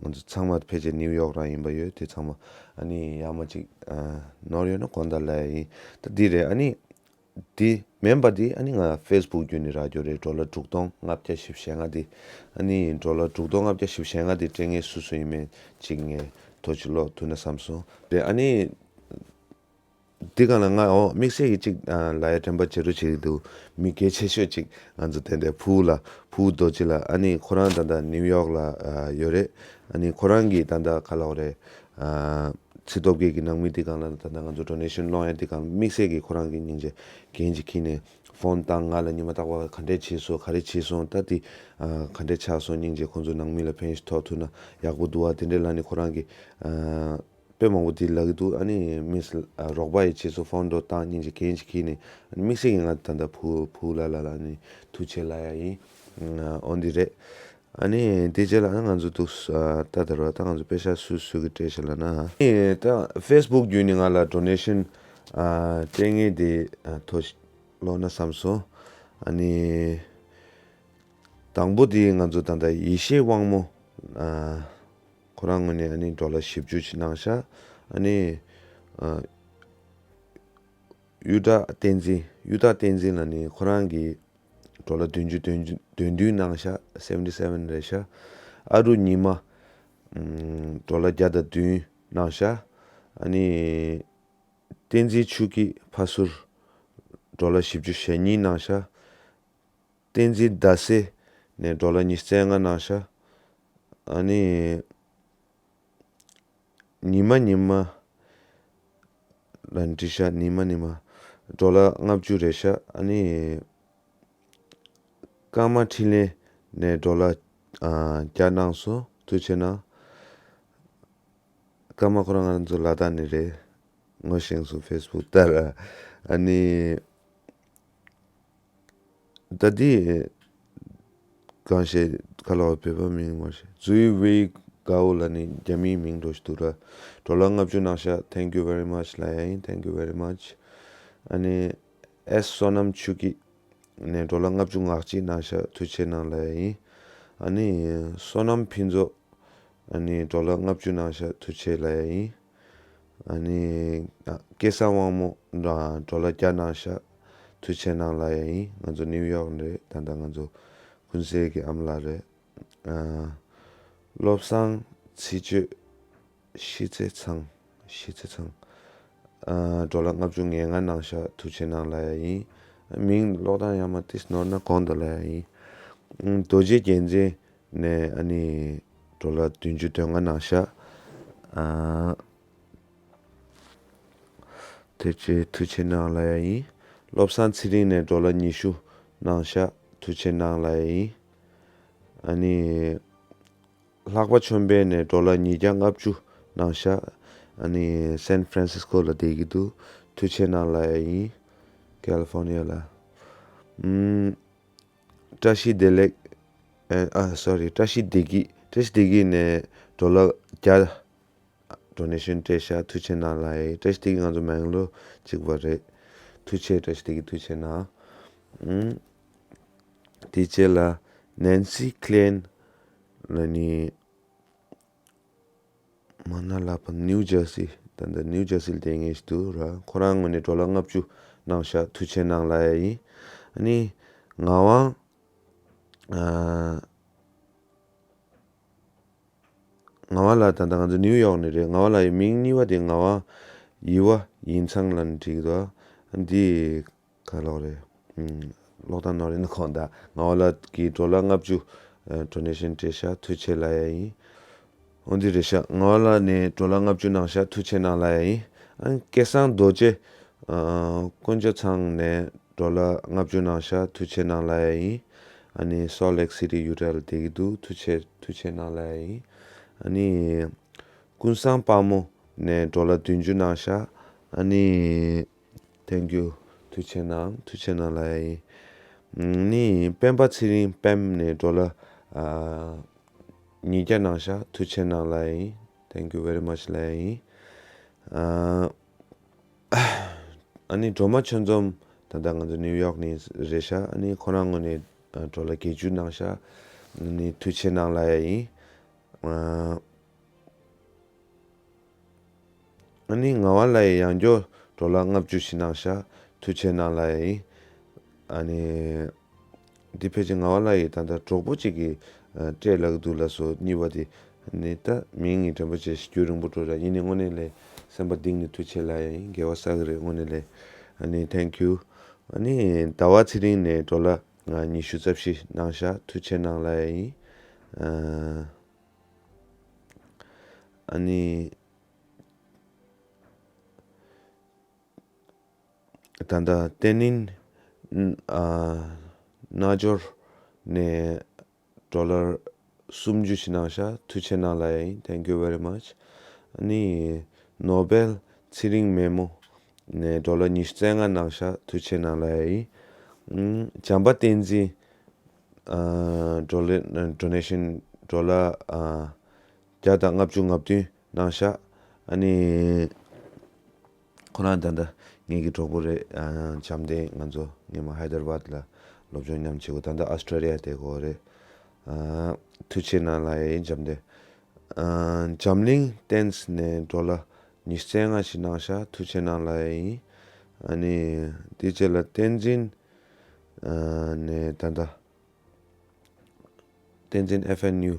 ང་ཚོ་ཚང་མ་ཕལ་ཆེར་ནིའུ་ཡོག་རང་ཡིན་པ་ཡོད། དེ་ཚང་མ་ཨ་ནི་ཡག་མ་ཅིག་ཨ་ནོར་ཡོད་ན་དགོངས་དག་ལབ་ཡ་ཡིན། ད་འདི་རེད། ཨ་ནི། དེ་མིན་པ་དེ་ཨ་ནི་ང་ཕེ་སི་བུག་བརྒྱུད་ནས་རག་རྒྱུ་རེད། ཌོ་ལར་དྲུག་སྟོང་ལྔ་བརྒྱ་བཞི་བཅུ་ཞེ་ལྔ་དེ། ཨ་ནི་ཌོ་ལར་དྲུག་སྟོང་ལྔ་བརྒྱ་བཞི་བཅུ་ཞེ་ལྔ་དེ་སྤྲད་མཁན་སུ་སུ་ཡིན་མིན་ཅིག་ངས་ཐོ་ཅིག་ཀློག་ཐུབ་ན་བསམ་སོང་། རེད། ཨ་ནི་དེ་ག་ལ་ང་འོ་དམིགས་བསལ་གྱི་ཅིག་ཨ་ལབ་ཡ་དྲན་པ་བརྗེད་འགྲོ་བྱེད་ཀྱི་འདུག་མི་གལ་ཆེ་ཤོས་ཅིག་ང་ཚོ་དེ་འདྲའི་ཕུ་བོ་ལ། ཕུ་བོ་རྡོ་རྗེ་ལགས། ཨ་ནི་ཁོ་རང་ད་ལྟ་ནིའུ་ཡོག་ལ་ཨ་ཡོད་རེད། ཨ་ནི་ཁོ་རང་གིས་ད་ལྟ་ག་ལབ་དགོས་རེད། ཨ་ཚེ་སྟོབས་རྒྱལ་གྱི་ནང་མི་དེ་སྒང་ལ་ད་ལྟ་ང་ཚོ་ཌོ་ནེ་ཤན་སློང་ཡ་དེ་སྒང་དམིགས་བསལ་གྱིས་ཁོ་རང་གིས་སྙིང་རྗེ་འགན་ཅིག་འཁྱེར་ནས་ཕོན་བཏང་། ང་ལ་ཉི་མ་རྟག་པར་ག་འདྲས་བྱས་སོང་། ག་རེ་བྱས་སོང་། ད་དེ་ཨ་ག་འདྲས་ཆགས་སོང་། སྙིང་རྗེ་ཁོང་ཚོ་ནང་མི་ལ་ཕན་ཞིག་ཐོགས་ཐུབ་ན་ཡག་པོ་འདུག་བ། དེ་འདྲས་ལབ་ནས་ཁོ་རང་གིས་ཨ་དཔེ་མང་པོ་དེ་ལབ་ཀྱི་འདུག་ཨ་ནི་མི་ཨ་རོགས་པ་ཡི་རྗེས་སུ་ཕོན་འགྲོ་བཏང་། སྙིང་རྗེ་འགན་ཅིག་འཁྱེར་ནས། ཨ་ནི་དམིགས་བསལ་གྱིས་ང་ད་ལྟ་ཕུ་ཕུ་ལ་ལ་ལ་ནི་ཐུགས་རྗེ་ལབ་ཡ་ཡིན། ཨ་འོ་འདི་རེད། ཨ་ནི་དེ་རྗེས་ལ་ང་ཚོ་འདུག་ཨ་ད་ད་ར་ད་ང་ཚོ་པེ་ཤག་སུ་སུ་གི་སྤྲད་ཤག་ལབ་ན། ཨ་ནི་ད་ཕེ་སི་བུག་བརྒྱུད་ནས་ང་ལ་ཌོ་ནེ་ཤན་ཨ་སྤྲད་མཁན་དེ་ཨ་ཐོ་ཞིག་ཀློག་ན་བསམ་སོང་། ཨ་ནི་དང་པོ་དེ་ང་ཚོ་ད་ལྟ་ཡེ་ཤེས་དབང་མོ། ཨ་ཁོ་རང་ངོས་ནས་ཨ་ནི་ཌོ་ལར་བཞི་བཅུ་ཅིག་གནང་ཤག་ཨ་ནི་ཨ་གཡུ་སྒྲ་བསྟན་འཛིན། གཡུ་སྟག་བསྟན་འཛིན་ལགས་ནི་ཁོ་རང་གིས་ཌོ་ལར་བདུན་ཅུ་དོན་བདུན་གནང་ཤག seventy seven རེད་ཤག་ཨ་རུ་ཉི་མ་ཨམ་ཌོ་ལར་བརྒྱ་དང་བདུན་གནང་ཤག་ཨ་ནི་བསྟན་འཛིན་ཆོས་སྐྱིད་ཕ་ཟུར་ཌོ་ལར་བཞི་བཅུ་ཞེ་གཉིས་གནང་ཤག་བསྟན་འཛིན་ཟླ་ཟེར་ནས་ཌོ་ལར་ཉི་ཤུ་རྩ་ལྔ་གནང་ཤག་ཨ་ནི་ཉི་མ་ཉི་མ་ལ་འབྲི་ཤག་ཉི་མ་ཉི་མ་ཌོ་ལར་ལྔ་བཅུ་རེད་ཤག་ཨ་ནི་ཀརྨ་འཕྲིན་ལས་ནས་ཌོ་ལར་ཨ་བརྒྱ་གནང་སོང་། ཐུགས་རྗེ་གནང་། ཀརྨ་ཁོ་རང་ང་རང་ཚོ་ལ་དྭགས་ནས་རེད། ངོ་ཤེས་སོང་ཕེ་སི་བུག་ལྟར། ཨ་ནི་ད་འདི་གང་ཞེས་ག་ལ་བ་བོད་པ་མིང་མ་ཤེས། ཛུའི་ཝེ་གའོ་ལ་ནི་རྒྱ་མིའི་མིང་འགྲོ་ཞིག་འདུག་ར། ཌོ་ལར་ལྔ་བཅུ་གནང་ཤག thank you very much ལབ་ཡ་ཡིན། thank you very much། ཨ་ནི་ཨེས་བསོད་ནམས་ཆོས་སྐྱིད་ནས་ཌོ་ལར་ལྔ་བཅུ་ང་གཅིག་གནང་ཤག་ཐུགས་རྗེ་གནང་ལབ་ཡ་ཡིན། ཨ་ནི་བསོད་ནམས་ཕུན་ཚོགས་ཨ་ནི་ཌོ་ལར་ལྔ་བཅུ་གནང་ཤག་ཐུགས་རྗེ་ལབ་ཡ་ཡིན། ཨ་ནི་ཨ་སྐལ་བཟང་དབང་མོ་ཌོ་ལར་བརྒྱ་གནང་ཤག་ཐུགས་རྗེ་གནང་ལབ་ཡ་ཡིན། ང་ཚོ་ནིའུ་ཡོག་རེད། ད་ལྟ་ང་ཚོ་ཀུན་གསལ་གྱི་ཨ་མ་ལགས་རེད། ཨ་བློ་བཟང་ ཚིག་བརྗོད་ཤི་ཚེ་ཚང་། ཤི་ཚེ་ཚང་། ཨ་ཌོ་ལར་ལྔ་བཅུ་ང་ལྔ་གནང་ཤག་ཐུགས་རྗེ་གནང་ལབ་ཡ་ཡིན། མིང་ཀློག་སྟངས་ཡང་མ་ཏིས་ནོར་ན་གོང་དུ་ལབ་ཡ་ཡིན། ཨ་རྡོ་རྗེ་རྒྱལ་མཚན་ནས་ཨ་ནི་ཌོ་ལར་བདུན་ཅུ་དོན་ལྔ་གནང་ཤག་ཨ་དེ་རྗེས་ཐུགས་རྗེ་གནང་ལབ་ཡ་ཡིན། བློ་བཟང་ཚེ་རིང་ནས་ཌོ་ལར་ཉི་ཤུ་གནང་ཤག་ཐུགས་རྗེ་གནང་ལབ་ཡ་ཡིན། ཨ་ནི། ལྷག་པ་ཆོས་འཕེལ་ནས་ཌོ་ལར་ཉིས་བརྒྱ་ལྔ་བཅུ་གནང་ཤག་ཨ་ནི་སན་ཧྥ་རན་སིས་ཀོ་ལ་བསྡད་ཀྱི་འདུག་ཐུགས་རྗེ་གནང་ལབ་ཡ་ཡིན། ཀལ་ཧྥོར་ནི་ཡ་ལ། ཨམ། བཀྲ་ཤིས་བདེ་ལེགས། ཨ་ཨ་སོ་རི། བཀྲ་ཤིས་བདེ་སྐྱིད། བཀྲ་ཤིས་བདེ་སྐྱིད་ནས་ཌོ་ལར་བརྒྱ་ཌོ་ནེ་ཤན་སྤྲད་ཤག་ཐུགས་རྗེ་གནང་ལབ་ཡ་ཡིན། བཀྲ་ཤིས་བདེ་སྐྱིད་ང་ཚོ་མེང་ལོར་གཅིག་པ་རེད། ཐུགས་རྗེ་བཀྲ་ཤིས་བདེ་སྐྱིད་ཐུགས་རྗེ་གནང་། ཨམ། དེ་རྗེས་ལ་ནན་སི་ཁི་ལེན་ལ་ནི། མ་ན་ལ་པ་ནིའུ་ཇར་སི། ད་ལྟ་ནིའུ་ཇར་སི་ལ་བསྡད་མཁན་ཞིག་འདུག་ར། ཁོ་རང་ངོས་ནས་ཌོ་ལར་ལྔ་བཅུ་གནང་ཤག་ཐུགས་རྗེ་གནང་ལབ་ཡ་ཡིན། ཨ་ནི་ངག་དབང་། ཨ། ངག་དབང་ལགས་ད་ལྟ་ང་ཚོ་ནིའུ་ཡོག་ནས་རེད། ངག་དབང་ལགས་ཡི་མིང་གཉིས་པ་དེ་ངག་དབང་ཡིད་བ་ཡིད་ཚང་ལབ་ནས་བྲིས་ཀྱི་འདུག་ཨ་འདི། ག་ལོག་རེད། ཨུམ། ཀློག་སྟངས་ནོར་ཡིན་ན་ཁོང་ད་ངག་དབང་ལགས་ཀྱིས་ཌོ་ལར་ལྔ་བཅུ་ཨ་ཌོ་ནེ་ཤན་སྤྲད་ཤག་ཐུགས་རྗེ་ཆེ་ལབ་ཡ་ཡིན། འོ་འདི་རེད་ཤག་ངག་དབང་ལགས་ནས་ཌོ་ལར་ལྔ་བཅུ་གནང་ཤག་ཐུགས་རྗེ་གནང་ལབ་ཡ་ཡིན། ཨ་སྐལ་བཟང་རྡོ་རྗེ་ཨ་དཀོན་མཆོག་ཚང་ནས་ཌོ་ལར་ལྔ་བཅུ་གནང་ཤག་ཐུགས་རྗེ་གནང་ལབ་ཡ་ཡིན། ཨ་ནི་སོལ་ལེག་སི་ཊི་ཡུ་ཊ་ལ་བསྡད་ཀྱི་འདུག་ཐུགས་རྗེ་ཐུགས་རྗེ་གནང་ལབ་ཡ་ཡིན། ཨ་ནི་ཀུན་བཟང་དཔལ་མོ་ནས་ཌོ་ལར་བདུན་ཅུ་གནང་ཤག་ཨ་ནི། Thank you. ཐུགས་རྗེ་གནང་། ཐུགས་རྗེ་གནང་ལབ་ཡ་ཡིན། ནི་སྤེན་པ་ཚེ་རིང་སྤེན་ནས་ཌོ་ལར་ཨ་ཉིས་བརྒྱ་གནང་ཤག་ཐུགས་རྗེ་གནང་ལབ་ཡ་ཡིན། Thank you very much ལབ་ཡ་ཡིན། ཨ་ཨ་ནི་སྒྲོལ་མ་ཆོས་འཛོམས་ད་ལྟ་ང་ཚོ་ནིའུ་ཡོག་ནས་རེད་ཤག་ཨ་ནི་ཁོ་རང་ངོས་ནས་ཨ་ཌོ་ལར་བརྒྱད་ཅུ་གནང་ཤག་ནི་ཐུགས་རྗེ་གནང་ལབ་ཡ་ཡིན། ཨ། ཨ་ནི་ངག་དབང་ལགས་ཡི་ཡང་བསྐྱར་ཌོ་ལར་ལྔ་བཅུ་ཞིག་གནང་ཤག་ཐུགས་རྗེ་གནང་ལབ་ཡ་ཡིན། ཨ་ནི། འདི་ཕལ་ཆེར་ངག་དབང་ལགས་ཡི་ད་ལྟ་གྲོགས་པོ་གཅིག་གིས་ཨ་སྤྲད་ལབ་ཀྱི་འདུག་ལགས་སོ། གཉིས་པ་དེ། ཨ་ནི་ད་མིང་ངས་དྲན་པ་བྱས་རྒྱུན་རིང་པོ་འགྲོ་ར། ཡིན་ནའི་དངོས་གནས་ལས་སེམས་པ་གཏིང་ནས་ཐུགས་རྗེ་ཆེ་ལབ་ཡ་ཡིན། དགེ་བ་བསགས་ཀྱི་རེད་དངོས་གནས་ལས། ཨ་ནི་Thank you། ཨ་ནི་ཟླ་བ་ཚེ་རིང་ནས་ཌོ་ལར་ང་ཉི་ཤུ་རྩ་བཞི་གནང་ཤག་ཐུགས་རྗེ་གནང་ལབ་ཡ་ཡིན། ཨ། ཨ་ནི། ད་ལྟ་བརྟན་བརླིང་ཨ་རྣལ་འབྱོར་ནས་ཌོ་ལར་སུམ་ཅུ་ཞིག་གནང་ཤག་ཐུགས་རྗེ་གནང་ལབ་ཡ་ཡིན། Thank you very much། ཨ་ནི་ནོ་བེལ་ཚེ་རིང་མེ་མོ་ནས་ཌོ་ལར་ཉི་ཤུ་རྩ་ལྔ་གནང་ཤག་ཐུགས་རྗེ་གནང་ལབ་ཡ་ཡིན། ཨུམ། བྱམས་པ་བསྟན་འཛིན་ཨ་ཌོ་ལར་ཌོ་ནེ་ཤན་ཌོ་ལར་ཨ་བརྒྱ་དང་ལྔ་བཅུ་ང་བདུན་གནང་ཤག་ཨ་ནི། ཁོ་རང་ད་ལྟ་ངེད་ཀྱི་གྲོགས་པོ་རེད། ཨ་བྱམས་བསྟན་ང་ཚོ་སྔོན་མ་ཧའི་དར་བཱད་ལ་སློབ་སྦྱོང་མཉམ་བྱེད་གོ། ད་ལྟ་ཨོ་སི་ཀྲོ་ལི་ཡ་བསྡད་གོ་རེད། ཨ་ཐུགས་རྗེ་གནང་ལབ་ཡ་ཡིན་བྱམས་བསྟན། ཨ་འཛམ་གླིང་བསྟན་ནས་ཌོ་ལར་ཉི་ཤུ་རྩ་ལྔ་ཞིག་གནང་ཤག་ཐུགས་རྗེ་གནང་ལབ་ཡ་ཡིན། ཨ་ནི་དེ་རྗེས་ལ་བསྟན་འཛིན་ཨ་ནས་ད་ལྟ། བསྟན་འཛིན་ཨེཕ་ཨེན་ཡུ་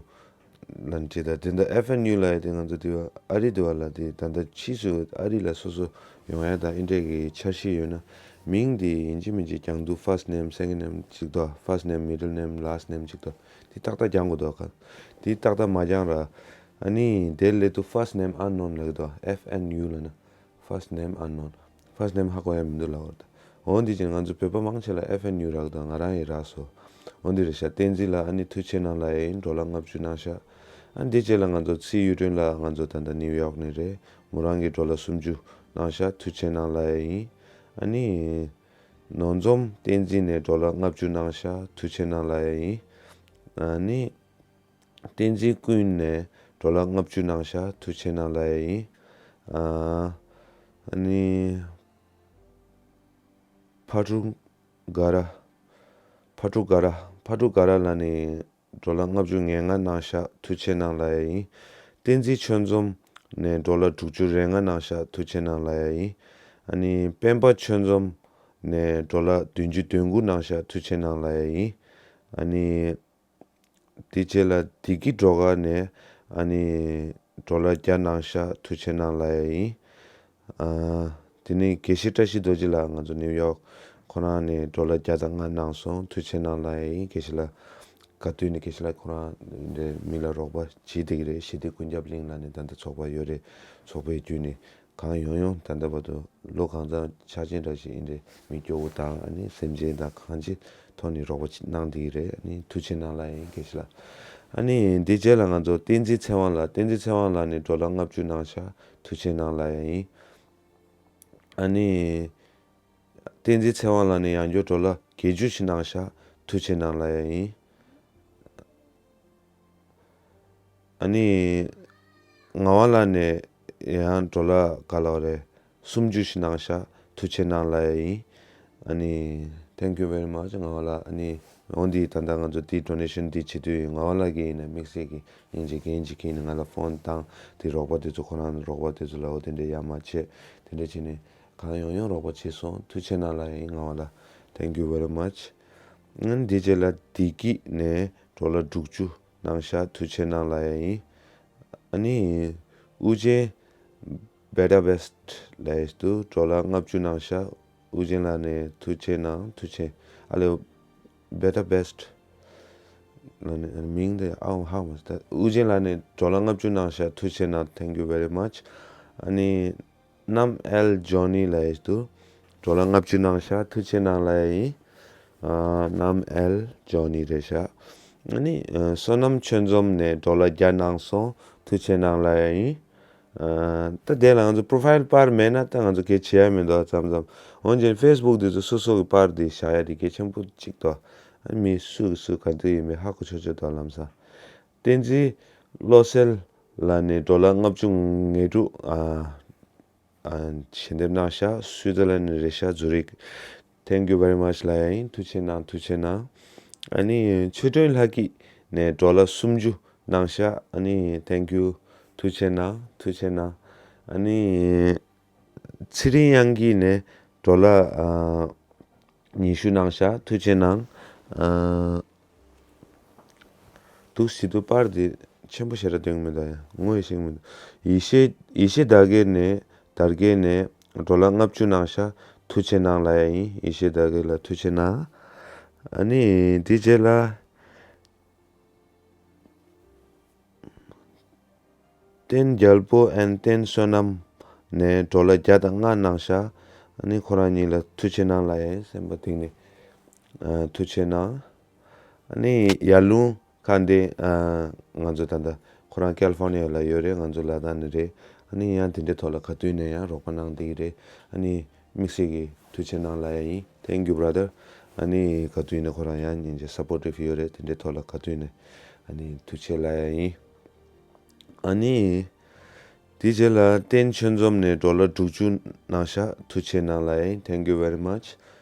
ལ་འདྲི་ད། དེ་འདྲ་ཨེཕ་ཨེན་ཡུ་ལ་ཡ་དེ་ང་ཚོ་དེ་བ་ཨ་རི་དེ་བ་ལ་དེ་ད་ལྟ་ཕྱིས་སུ་ཨ་རི་ལ་སོ་སོ་ཡོང་ཡ་དང་ཨེ་འདྲས་ཀྱི་འཆར་གཞི་ཡོད་ན། མིང་དེ་ཡིན་གཅིག་མིན་གཅིག་རྒྱག་འདུག first name second name ཅིག་དོ། first name middle name last name ཅིག་དོ། དེ་ཏག་ཏག་རྒྱག་དགོས་དོ། ཁ་དེ་ཏག་ཏག་མ་རྒྱག་ར། ཨ་ནི་དེ་ལས་དུ་first name unknown ལབ་ཀྱི་དོ། ཨེཕ་ཨེན་ཡུ་ལབ་ན། First name unknown། First name ཧ་གོ་ཡ་མི་འདུག་ལབ་པ་རེད། འོ་འདི་བྱས་ང་ཚོ་བོད་པ་མང་ཆེ་ལ་ཨེཕ་ཨེན་ཡུ་རག་དང་ང་རང་ཡི་རག་སོ། འོ་འདི་རེད་ཤག་བསྟན་འཛིན་ལགས་ཨ་ནི་ཐུགས་རྗེ་གནང་ལབ་ཡ་ཡིན། ཌོ་ལར་ལྔ་བཅུ་གནང་ཤག་ཨ་འདི་རྗེས་ལ་ང་ཚོ་ཚེ་གཡུ་སྒྲོན་ལགས་ང་ཚོ་ད་ལྟ་ནིའུ་ཡོག་ནས་རེད། མོ་རང་གིས་ཌོ་ལར་སུམ་ཅུ་གནང་ཤག་ཐུགས་རྗེ་གནང་ལབ་ཡ་ཡིན། ཨ་ནི། ནོར་འཛོམས་བསྟན་འཛིན་ནས་ཌོ་ལར་ལྔ་བཅུ་གནང་ཤག་ཐུགས་རྗེ་གནང་ལབ་ཡ་ཡིན། ཨ་ནི། བསྟན་འཛིན་ཀུན་ནས་ཌོ་ལར་ལྔ་བཅུ་གནང་ཤག་ཐུགས་རྗེ་གནང་ལབ་ཡ་ཡིན། ཨ་ནི། ཕ་ཕྲུག་ག་ར། ཕ་ཕྲུག་ག་ར། ཕ་ཕྲུག་ག་ར་ལ་ནི་ཌོ་ལར་ལྔ་བཅུ་ང་ལྔ་གནང་ཤག་ཐུགས་རྗེ་གནང་ལབ་ཡ་ཡིན། བསྟན་འཛིན་ཆོས་འཛོམས་ནས་ཌོ་ལར་དྲུག་ཅུ་རེ་ལྔ་གནང་ཤག་ཐུགས་རྗེ་གནང་ལབ་ཡ་ཡིན། ཨ་ནི་སྤེན་པ་ཆོས་འཛོམས་ནས་ཌོ་ལར་བདུན་ཅུ་དོན་དགུ་གནང་ཤག་ཐུགས་རྗེ་གནང་ལབ་ཡ་ཡིན། ཨ་ནི། དེ་རྗེས་ལ་བདེ་སྐྱིད་སྒྲོལ་དཀར་ནས་ ཨ་ནི་ཌོ་ལར་བརྒྱ་གནང་ཤག་ཐུགས་རྗེ་གནང་ལབ་ཡ་ཡིན། ཨ། དེ་ནས་དགེ་བཤེས་བཀྲ་ཤིས་རྡོ་རྗེ་ལགས་ང་ཚོ་ནིའུ་ཡོག་ཁོ་རང་ནས་ཌོ་ལར་བརྒྱ་དང་ལྔ་གནང་སོང་། ཐུགས་རྗེ་གནང་ལབ་ཡ་ཡིན། དགེ་བཤེས་ལགས་ག་དུས་ནས་དགེ་བཤེས་ལགས་ཁོ་རང་འདྲའི་མི་ལ་རོགས་པ་བྱེད་བསྡད་ཀྱི་རེད། ཞི་བདེ་ཀུན་ཁྱབ་གླིང་ལབ་ནས་ད་ལྟ་ཚོགས་པ་ཡོད་རེད། ཚོགས་པའི་བརྒྱུད་ནས་གང་ཡོང་ཡོང་ད་ལྟ་བར་དུ་ལོ་གང་ཙམ་ཆགས་ཅན་འདྲ་ཞིག་ཡིན་རེད། མི་སྐྱོ་བོ་དང་ཨ་ནི་སེམས་ཅན་དང་གང་ཅིའི་ཐོག་ནས་རོགས་པ་གནང་བསྡད་ཀྱི་རེད། ཨ་ནི་ཐུགས་རྗེ་གནང་ལབ་ཡ་ཡིན་དགེ་བཤེས་ལགས། ཨ་ནི་འདི་རྗེས་ལ་ང་ཚོ་བསྟན་འཛིན་ཚེ་དབང་ལགས། བསྟན་འཛིན་ཚེ་དབང་ལགས་ནས་ཌོ་ལར་ལྔ་བཅུ་གནང་ཤག་ཐུགས་རྗེ་གནང་ལབ་ཡ་ཡིན། ཨ་ནི། བསྟན་འཛིན་ཚེ་དབང་ལགས་ནས་ཡང་བསྐྱར་ཌོ་ལར་བརྒྱད་ཅུ་ཞིག་གནང་ཤག་ཐུགས་རྗེ་གནང་ལབ་ཡ་ཡིན། ཨ་ནི། ངག་དབང་ལགས་ནས་ཡང་ཌོ་ལར་ག་ལབ་རེད། སུམ་ཅུ་ཞིག་གནང་ཤག་ཐུགས་རྗེ་གནང་ལབ་ཡ་ཡིན། ཨ་ནི། Thank you very much ངག་དབང་ལགས། ཨ་ནི། འོ་འདི་ད་ལྟ་ང་ཚོ་འདི་ཌོ་ནེ་ཤན་འདི་བྱེད་དུས་ངག་དབང་ལགས་ཀྱིས་ཡིན་ན་དམིགས་བསལ་གྱི་ཡིན་གཅིག་མིན་གཅིག་གིས་ཡིན་ན་ང་ལ་ཕོན་བཏང་། དེ་རོགས་པ་དེ་ཚོ་ཁོ་རང་རོགས་པ་དེ་ཚོ་ལ་འོ་དེ་འདྲའི་ཡ་མ་བྱེད། དེ་འདྲ་བྱས་ནས་གང་ཡོང་ཡོང་རོགས་པ་བྱས་སོང་། ཐུགས་རྗེ་གནང་ལབ་ཡ་ཡིན་ངག་དབང་ལགས། Thank you very much ཨ་ནི་འདི་རྗེས་ལ་བདེ་སྐྱིད་ནས་ཌོ་ལར་དྲུག་ཅུ་གནང་ཤག་ཐུགས་རྗེ་གནང་ལབ་ཡ་ཡིན། ཨ་ནི་ཨུ་རྒྱན་བེ་ད་བེ་སི་ཊི་ལབ་ཡས་འདུག་ཌོ་ལར་ལྔ་བཅུ་གནང་ཤག་ཨུ་རྒྱན་ལགས་ནས་ཐུགས་རྗེ་གནང་ཐུགས་རྗེ། ཨ་ལེ། བེ་ད་བེ་སི་ཊི་ལབ་ནས་མིང་དེ་ཨའོ་ཧ་མ་སོང་། ཨུ་རྒྱན་ལགས་ནས་ཌོ་ལར་ལྔ་བཅུ་གནང་ཤག་ཐུགས་རྗེ་གནང་། Thank you very much ཨ་ནི། ནམ་ཨེལ་ཇོ་ནི་ལབ་ཡས་འདུག་ཌོ་ལར་ལྔ་བཅུ་གནང་ཤག་ཐུགས་རྗེ་གནང་ལབ་ཡ་ཡིན། ཨ། ནམ་ཨེལ་ཇོ་ནི་རེད་ཤག་ཨ་ནི། ཨ། བསོད་ནམས་ཆོས་འཛོམས་ནས་ཌོ་ལར་བརྒྱ་གནང་སོང་། ཐུགས་རྗེ་གནང་ལབ་ཡ་ཡིན། ཨ། ད་དེ་ལ་ང་ཚོ་པོ་རོ་ཕའིལ་པར་མེད་ན་ད་ང་ཚོ་གལ་ཆེ་ཡ་མི་འདུག་མཚམས་མཚམས། འོན་ཀྱང་ཕེ་སི་བུག་འདི་ཚོ་སོ་སོ་གི་པར་འདི་བཞག་ཡ་དེ་གལ་ཆེན་པོ་གཅིག་འདུག་ཨ་ནི་མི་སུ་གི་སུ་ག་འདི་ཡིན་མིན་ཧ་གོ་ཆོག་ཆོག་འདུག་ལམ་སང་། བསྟན་འཛིན་བློ་གསལ་ལགས་ནས་ཌོ་ལར་ལྔ་བཅུ་ང་དྲུག་ཨ། ཨ། ཞལ་འདེབས་གནང་ཤག་སུའི་ཛར་ལན་ནས་རེད་ཤག་ཛུ་རིག Thank you very much ལབ་ཡ་ཡིན། ཐུགས་རྗེ་གནང་ཐུགས་རྗེ་གནང་། ཨ་ནི་ཆོས་སྒྲོན་ལྷ་སྐྱིད་ནས་ཌོ་ལར་སུམ་ཅུ་གནང་ཤག་ཨ་ནི་Thank you ཐུགས་རྗེ་གནང་ཐུགས་རྗེ་གནང་། ཨ་ནི་ཚེ་རིང་དབྱངས་སྐྱིད་ནས་ཌོ་ལར་ཨ། ཉི་ཤུ་གནང་ཤག་ཐུགས་རྗེ་གནང་། ཨ། འདུག་སེ་འདུག་པར་འདི་ཆེན་པོ་ཞེ་དྲག་འདོན་གྱི་མི་འདུག་ཡ་ངོ་ཡི་ཤེས་ཀྱི་མི་འདུག་ཡེ་ཤེས་ཡེ་ཤེས་དར་རྒྱས་ནས་དར་རྒྱས་ནས་ཌོ་ལར་ལྔ་བཅུ་གནང་ཤག་ཐུགས་རྗེ་གནང་ལབ་ཡ་ཡིན། ཡེ་ཤེས་དར་རྒྱས་ལ་ཐུགས་རྗེ་གནང་། ཨ་ནི་འདི་རྗེས་ལ། བསྟན་རྒྱལ་པོ་ཨན་བསྟན་བསོད་ནམས་ནས་ཌོ་ལར་བརྒྱ་དང་ལྔ་གནང་ཤག་ཨ་ནི་ཁོ་རང་གཉིས་ལ་ཐུགས་རྗེ་གནང་ལབ་ཡ་ཡིན། སེམས་པ་གཏིང་ནས་ཨ། ཐུགས་རྗེ་གནང་། ཨ་ནི་ཡར་ཀླུང་ཁ་འདི་ཨ། ང་ཚོ་ད་ལྟ་ཁོ་རང་ཀལ་ལི་ཕོར་ནི་ཡ་ལ་ཡོད་རེད། ང་ཚོ་ལ་དྭགས་ནས་རེད། ཨ་ནི་ཡང་དེ་འདྲའི་ཐོག་ལ་ག་དུས་ནས་ཡང་རོགས་པ་གནང་བསྡད་ཀྱི་རེད། ཨ་ནི་དམིགས་བསལ་གྱི་ཐུགས་རྗེ་གནང་ལབ་ཡ་ཡིན། Thank you brother ཨ་ནི་ག་དུས་ཡིན་ན་ཁོ་རང་ཡང་སྙིང་རྗེ་སཔོར་ཊིབ་ཡོད་རེད། དེ་འདྲའི་ཐོག་ལ་ག་དུས་ནས་ཨ་ནི་ཐུགས་རྗེ་ལབ་ཡ་ཡིན། ཨ་ནི། དེ་རྗེས་ལ་བསྟན་ཆོས་འཛོམས་ནས་ཌོ་ལར་དྲུག་ཅུ་གནང་ཤག་ཐུགས་རྗེ་གནང་ལབ་ཡ་ཡིན། Thank you very much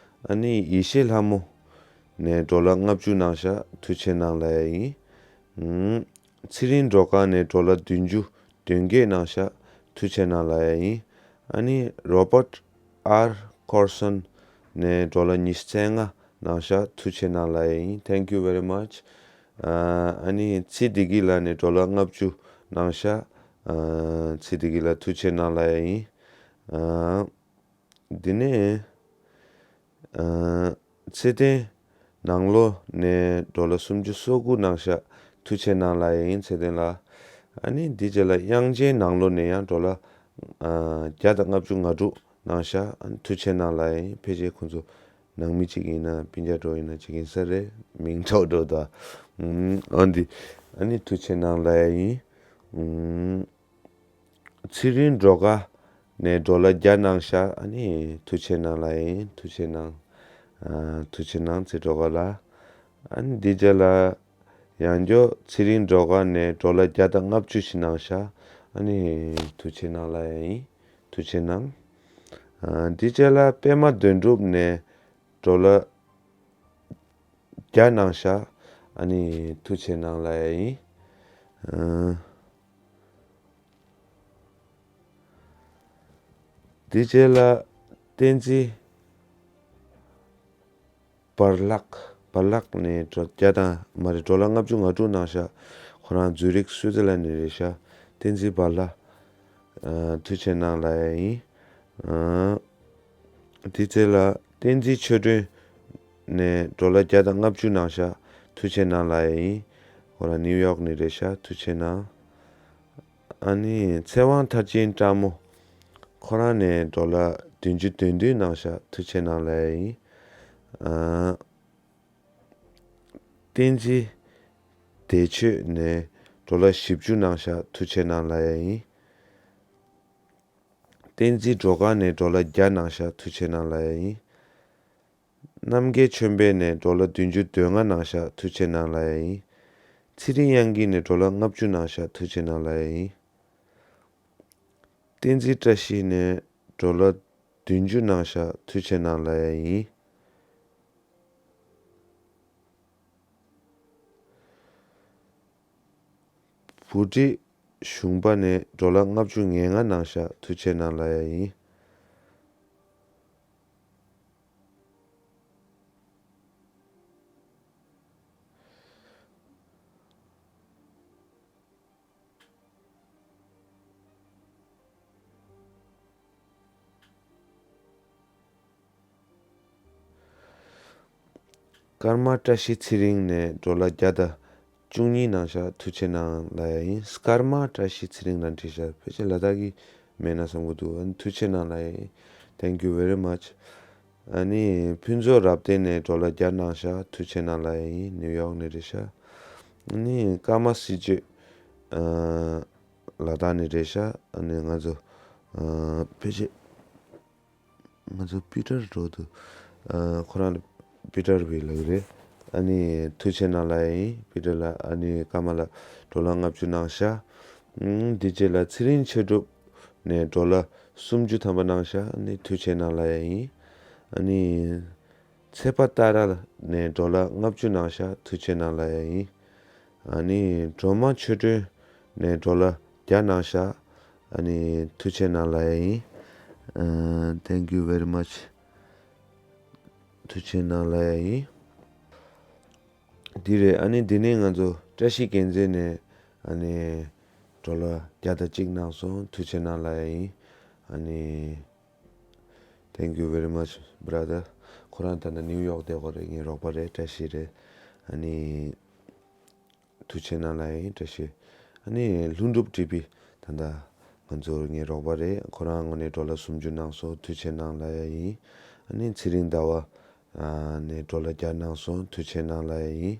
ཨ་ནི་ཡེ་ཤེས་ལྷ་མོ་ནས་ཌོ་ལར་ལྔ་བཅུ་གནང་ཤག་ཐུགས་རྗེ་གནང་ལབ་ཡ་ཡིན། ཨུམ། ཚེ་རིང་སྒྲོལ་དཀར་ནས་ཌོ་ལར་བདུན་ཅུ་དོན་བརྒྱད་གནང་ཤག་ཐུགས་རྗེ་གནང་ལབ་ཡ་ཡིན། ཨ་ནི་རོ་བར་ཊི་ཨར་ཀོར་སོན་ནས་ཌོ་ལར་ཉི་ཤུ་རྩ་ལྔ་གནང་ཤག་ཐུགས་རྗེ་གནང་ལབ་ཡ་ཡིན། Thank you very much ཨ་ནི་ཚེ་བདེ་སྐྱིད་ལགས་ནས་ཌོ་ལར་ལྔ་བཅུ་གནང་ཤག་ཨ། ཚེ་བདེ་སྐྱིད་ལགས་ཐུགས་རྗེ་གནང་ལབ་ཡ་ཡིན། ཨ། འདི་ནས་ཨ། ཚེ་བརྟན་ནང་ལོགས་ནས་ཌོ་ལར་སུམ་ཅུ་སོ་དགུ་གནང་ཤག་ཐུགས་རྗེ་གནང་ལབ་ཡ་ཡིན་ཚེ་བརྟན་ལགས། ཨ་ནི་འདི་རྗེས་ལ་དབྱངས་ཅན་ནང་ལོགས་ནས་ཡང་ཌོ་ལར་ཨ། བརྒྱ་དང་ལྔ་བཅུ་ང་དྲུག་གནང་ཤག་ཨ་ནི་ཐུགས་རྗེ་གནང་ལབ་ཡ་ཡིན། ཕལ་ཆེར་ཁོང་ཚོ་ནང་མི་གཅིག་ཡིན་ན་སྤུན་ཀྱག་འདྲ་ཡིན་ན་གཅིག་ཡིན་ས་རེད། མིང་འདྲ་འདྲ་ད། ཨ་འདི་ཨ་ནི་ཐུགས་རྗེ་གནང་ལབ་ཡ་ཡིན། ཚེ་རིང་སྒྲོལ་དཀར་ནས་ཌོ་ལར་བརྒྱ་གནང་ཤག་ཨ་ནི་ཐུགས་རྗེ་གནང་ལབ་ཡ་ཡིན། ཐུགས་རྗེ་གནང་། ཨ། ཐུགས་རྗེ་གནང་ཚེ་སྒྲོལ་དཀར་ལགས། ཨ་ནི་འདི་རྗེས་ལ་ཡང་བསྐྱར་ཚེ་རིང་སྒྲོལ་དཀར་ནས་ཌོ་ལར་བརྒྱ་དང་ལྔ་བཅུ་ཞིག་གནང་ཤག་ཨ་ནི་ཐུགས་རྗེ་གནང་ལབ་ཡ་ཡིན། ཐུགས་རྗེ་གནང་། ཨ། འདི་རྗེས་ལ་པད་མ་དོན་གྲུབ་ནས་ཌོ་ལར་བརྒྱ་གནང་ཤག་ཨ་ནི་ཐུགས་རྗེ་གནང་ལབ་ཡ་ཡིན། ཨ། དེ་རྗེས་ལ་བསྟན་འཛིན་བར་ལག་བར་ལག་ནས་ཌོ་བརྒྱ་དང་མ་རེད་ཌོ་ལར་ལྔ་བཅུ་ང་དྲུག་གནང་ཤག་ཁོ་རང་ཛུ་རིག་སུའི་ཙི་ལན་ནས་རེད་ཤག་བསྟན་འཛིན་བར་ལ། ཨ། ཐུགས་རྗེ་གནང་ལབ་ཡ་ཡིན། ཨ། དེ་ཚེ་ལ་བསྟན་འཛིན་ཆོས་སྒྲོན་ནས་ཌོ་ལར་བརྒྱ་དང་ལྔ་བཅུ་གནང་ཤག་ཐུགས་རྗེ་གནང་ལབ་ཡ་ཡིན། ཁོ་རང་ནིའུ་ཡོག་ནས་རེད་ཤག་ཐུགས་རྗེ་གནང་། ཨ་ནི་ཚེ་དབང་མཐར་ཕྱིན་བཀྲ་མོ། ཁོ་རང་ནས་ཌོ་ལར་བདུན་ཅུ་དོན་བདུན་གནང་ཤག་ཐུགས་རྗེ་གནང་ལབ་ཡ་ཡིན། ཨ། བསྟན་འཛིན་བདེ་ཆོས་ནས་ཌོ་ལར་བཞི་བཅུ་གནང་ཤག་ཐུགས་རྗེ་གནང་ལབ་ཡ་ཡིན། བསྟན་འཛིན་སྒྲོལ་དཀར་ནས་ཌོ་ལར་བརྒྱ་གནང་ཤག་ཐུགས་རྗེ་གནང་ལབ་ཡ་ཡིན། རྣམ་རྒྱལ་ཆོས་འཕེལ་ནས་ཌོ་ལར་བདུན་ཅུ་དོན་ལྔ་གནང་ཤག་ཐུགས་རྗེ་གནང་ལབ་ཡ་ཡིན། ཚེ་རིང་དབྱངས་སྐྱིད་ནས་ཌོ་ལར་ལྔ་བཅུ་གནང་ཤག་ཐུགས་རྗེ་གནང་ལབ་ཡ་ཡིན། བསྟན་འཛིན་བཀྲ་ཤིས་ནས་ཌོ་ལར་བདུན་ཅུ་གནང་ཤག་ཐུགས་རྗེ་གནང་ལབ་ཡ་ཡིན། བུ་ཁྲིད་གཞུང་པ་ནས་ཌོ་ལར་ལྔ་བཅུ་ང་ལྔ་གནང་ཤག་ཐུགས་རྗེ་གནང་ལབ་ཡ་ཡིན། ཀརྨ་བཀྲ་ཤིས་ཚེ་རིང་ནས་ཌོ་ལར་བརྒྱ་དང་བཅུ་གཉིས་གནང་ཤག་ཐུགས་རྗེ་གནང་ལབ་ཡ་ཡིན། ཀརྨ་བཀྲ་ཤིས་ཚེ་རིང་ལབ་བྲིས་ཤག་ཕལ་ཆེར་ལ་དྭགས་ཀྱི་མིང་ཡིན་ན་བསམ་གྱི་འདུག་ཨ་ནི་ཐུགས་རྗེ་གནང་ལབ་ཡ་ཡིན། Thank you very much. ཨ་ནི་ཕུན་ཚོགས་རབ་བརྟན་ནས་ཌོ་ལར་བརྒྱ་གནང་ཤག་ཐུགས་རྗེ་གནང་ལབ་ཡ་ཡིན། ནིའུ་ཡོག་ནས་རེད་ཤག་ཨ་ནི་ཀརྨ་སྲིད་ཆོས། ཨ། ལ་དྭགས་ནས་རེད་ཤག་ཨ་ནི་ང་ཚོ། ཨ། ཕལ་ཆེར། ང་ཚོ་པི་ཏར་འགྲོ་འདུག་ཨ། ཁོ་རང་ལ་པི་ཏར་བི་ལབ་ཀྱི་རེད། ཨ་ནི་ཐུགས་རྗེ་གནང་ལབ་ཡ་ཡིན། པི་ཏར་ལགས། ཨ་ནི་ཀརྨ་ལགས་ཌོ་ལར་ལྔ་བཅུ་གནང་ཤག་ཨ། དེ་རྗེས་ལ་ཚེ་རིང་ཆོས་གྲུབ་ནས་ཌོ་ལར་སུམ་ཅུ་ཐམ་པ་གནང་ཤག་ཨ་ནི་ཐུགས་རྗེ་གནང་ལབ་ཡ་ཡིན། ཨ་ནི་ཚེ་དཔལ་ཏཱ་ར་ནས་ཌོ་ལར་ལྔ་བཅུ་གནང་ཤག་ཐུགས་རྗེ་གནང་ལབ་ཡ་ཡིན། ཨ་ནི་སྒྲོལ་མ་ཆོས་སྒྲོན་ནས་ཌོ་ལར་བརྒྱ་གནང་ཤག་ཨ་ནི་ཐུགས་རྗེ་གནང་ལབ་ཡ་ཡིན། ཨ། Thank you very much. ཐུགས་རྗེ་གནང་ལབ་ཡ་ཡིན། འདི་རེད། ཨ་ནི་འདི་ནས་ང་ཚོ་བཀྲ་ཤིས་རྒྱལ་མཚན་ནས་ཨ་ནི་ཌོ་ལར་བརྒྱ་དང་གཅིག་གནང་སོང་། ཐུགས་རྗེ་གནང་ལབ་ཡ་ཡིན། ཨ་ནི། Thank you very much, brother. ཁོ་རང་ད་ལྟ་ནིའུ་ཡོག་བསྡད་ཡོད་རེད། ངའི་རོགས་པ་རེད། བཀྲ་ཤིས་རེད། ཨ་ནི། ཐུགས་རྗེ་གནང་ལབ་ཡ་ཡིན། བཀྲ་ཤིས། ཨ་ནི་ལྷུན་གྲུབ་ཊི་བི་ད་ལྟ་ང་ཚོ་ངའི་རོགས་པ་རེད། ཁོ་རང་ངོས་ནས་ཌོ་ལར་སུམ་ཅུ་གནང་སོང་། ཐུགས་རྗེ་གནང་ལབ་ཡ་ཡིན། ཨ་ནི་ཚེ་རིང་ཟླ་བ་ནས་ཌོ་ལར་བརྒྱ་གནང་སོང་། ཐུགས་རྗེ་གནང་ལབ་ཡ་ཡིན།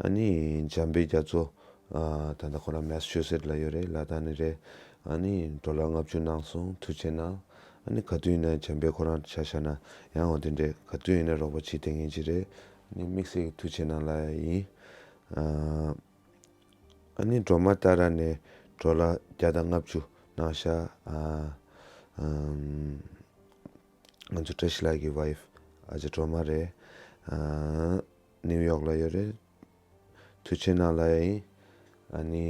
ཨ་ནི་འཇམ་དཔལ་རྒྱ་མཚོ་ད་ལྟ་ཁོ་རང་མེ་སི་ཆུ་སེཊ་ལ་ཡོད་རེད། ལ་དྭགས་ནས་རེད། ཨ་ནི་ཌོ་ལར་ལྔ་བཅུ་གནང་སོང་། ཐུགས་རྗེ་གནང་། ཨ་ནི་ག་དུས་ཡིན་ན་འཇམ་དཔལ་ཁོ་རང་ཆ་བཞག་ན་ཡང་འོ་དེ་འདྲས་ག་དུས་ཡིན་ན་རོགས་པ་བྱེད་བསྡད་མཁན་ཅིག་རེད། ཨ་ནི་དམིགས་བསལ་གྱི་ཐུགས་རྗེ་གནང་ལབ་ཡ་ཡིན། ཨ། ཨ་ནི་སྒྲོལ་མ་ཏཱ་ར་ནས་ཌོ་ལར་བརྒྱ་དང་ལྔ་བཅུ་གནང་ཤག་ཨ། ཨམ། ང་ཚོ་བཀྲ་ཤིས་ལགས་ཀྱི་ཝའིཕ་ཨ་ཅག་སྒྲོལ་མ་རེད། ཨ། ནིའུ་ཡོག་ལ་ཡོད་རེད། ཐུགས་རྗེ་གནང་ལབ་ཡ་ཡིན། ཨ་ནི།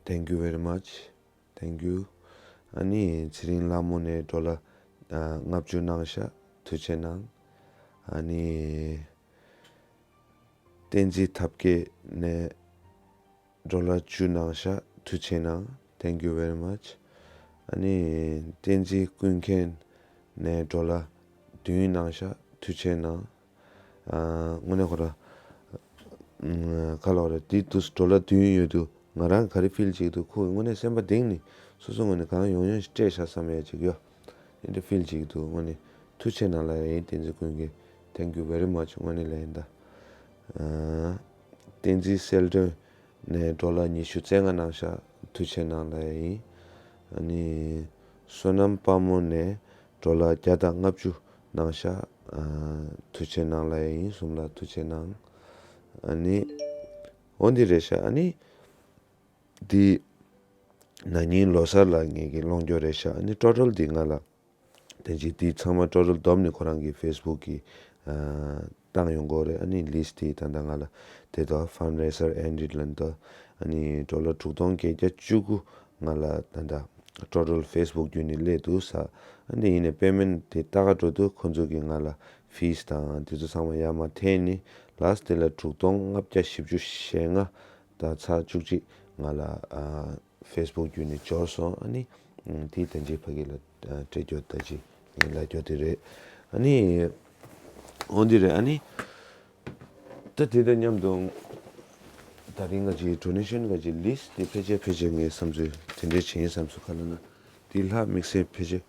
Thank you very much. Thank you. ཨ་ནི་ཚེ་རིང་ལྷ་མོ་ནས་ཌོ་ལར་ཨ་ལྔ་བཅུ་གནང་ཤག་ཐུགས་རྗེ་གནང་། ཨ་ནི། བསྟན་འཛིན་ཐབས་མཁས་ནས་ཌོ་ལར་བཅུ་གནང་ཤག་ཐུགས་རྗེ་གནང་། Thank you very much. ཨ་ནི་བསྟན་འཛིན་ཀུན་མཁྱེན་ནས་ཌོ་ལར་བདུན་གནང་ཤག་ཐུགས་རྗེ་གནང་། ཨ། དངོས་གནས་ཁོ་ར། ཨ། ག་ལབ་རེད། དེ་དུས་ཌོ་ལར་བདུན་ཡོད་དུས་ང་རང་ག་རེ་ཕིལ་བྱེད་ཀྱི་འདུག་ཁོ་གི་དངོས་གནས་སེམས་པ་གཏིང་ནས་སོ་སོ་ངོས་ནས་གང་ཡོང་ཡོང་ཞིག་སྤྲད་ཤག་བསམ་ཡ་ཅིག་ཡོད། དེ་འདྲ་ཕིལ་བྱེད་ཀྱི་འདུག་དངོས་གནས་ཐུགས་རྗེ་གནང་ལབ་ཡ་ཡིན། བསྟན་འཛིན་ཀུན་མཁྱེན། Thank you very much. དངོས་གནས་ལབ་ཡིན་ད། ཨ། བསྟན་འཛིན་གསལ་སྒྲོན་ནས་ཌོ་ལར་ཉི་ཤུ་རྩ་ལྔ་གནང་ཤག་ཐུགས་རྗེ་གནང་ལབ་ཡ་ཡིན། ཨ་ནི། བསོད་ནམས་དཔལ་མོ་ནས་ཌོ་ལར་བརྒྱ་དང་ལྔ་བཅུ་གནང་ཤག་ཨ། ཐུགས་རྗེ་གནང་ལབ་ཡ་ཡིན། གསུམ་ལ་ཐུགས་རྗེ་གནང་། ཨ་ནི། འོ་འདི་རེད་ཤག་ཨ་ནི། འདི། ན་ནིང་ལོ་གསར་ལ་ངེད་ཀྱིས་སློང་རྒྱུ་རེད་ཤག་ཨ་ནི་ཊོ་ཊལ་འདི་ང་ལ། དེ་རྗེས་འདི་ཚང་མ་ཊོ་ཊལ་བསྡོམས་ནས་ཁོ་རང་གི་ཕེ་སི་བུག་གི་ཨ། བཏང་ཡོང་གི་རེད། ཨ་ནི་ལིསི་དེ་ད་ལྟ་ང་ལ་དེ་དག་Fundraiser Ended ལབ་འདུག་ཨ་ནི་ཌོ་ལར་དྲུག་སྟོང་བརྒྱད་བརྒྱ་བཅུ་དགུ་ང་ལ་ད་ལྟ་ཊོ་ཊལ་ཕེ་སི་བུག་བརྒྱུད་ནས་སླེབས་འདུག་ཟེར། ཨ་ནི་ཡིན་ནའི་པེ་མེན་ཊི་དེ་ལྟ་ག་འགྲོ་དུས་ཁོ་ཚོ་གིས་ང་ལ་ཕིས་དང་དེ་ཚོ་ཚང་མ་ཡར་མར་འཐེན་ནས་ ལགས། དེ་ལ་དྲུག་སྟོང་ལྔ་བརྒྱ་བཞི་བཅུ་ཞེ་ལྔ་དང་ཚེག་བཅུ་གཅིག་ང་ལ་ཨ་ཕེ་སི་བུག་བརྒྱུད་ནས་འབྱོར་སོང་། ཨ་ནི་ཨ་དེ་ད་ཅི་ཕ་གི་ལ་ཨ་སྤྲད་རྒྱུ་ད་ཅི་ངས་ལབ་རྒྱུ་དེ་རེད། ཨ་ནི་འོ་འདི་རེད། ཨ་ནི་ད་དེ་དང་མཉམ་དུ་ད་རིང་ག་ཅིག་ཌོ་ནེ་ཤན་ག་ཅིག་ལིསྟ་དེ་ཕལ་ཆེར་ཕལ་ཆེར་ངས་བསམ་ཚུལ་དེ་འདྲས་བྱེད་ཡིན་བསམ་སོང་། ག་ལབ་ན་དེ་ལྷག་དམིགས་བསལ་ཕལ་ཆེར་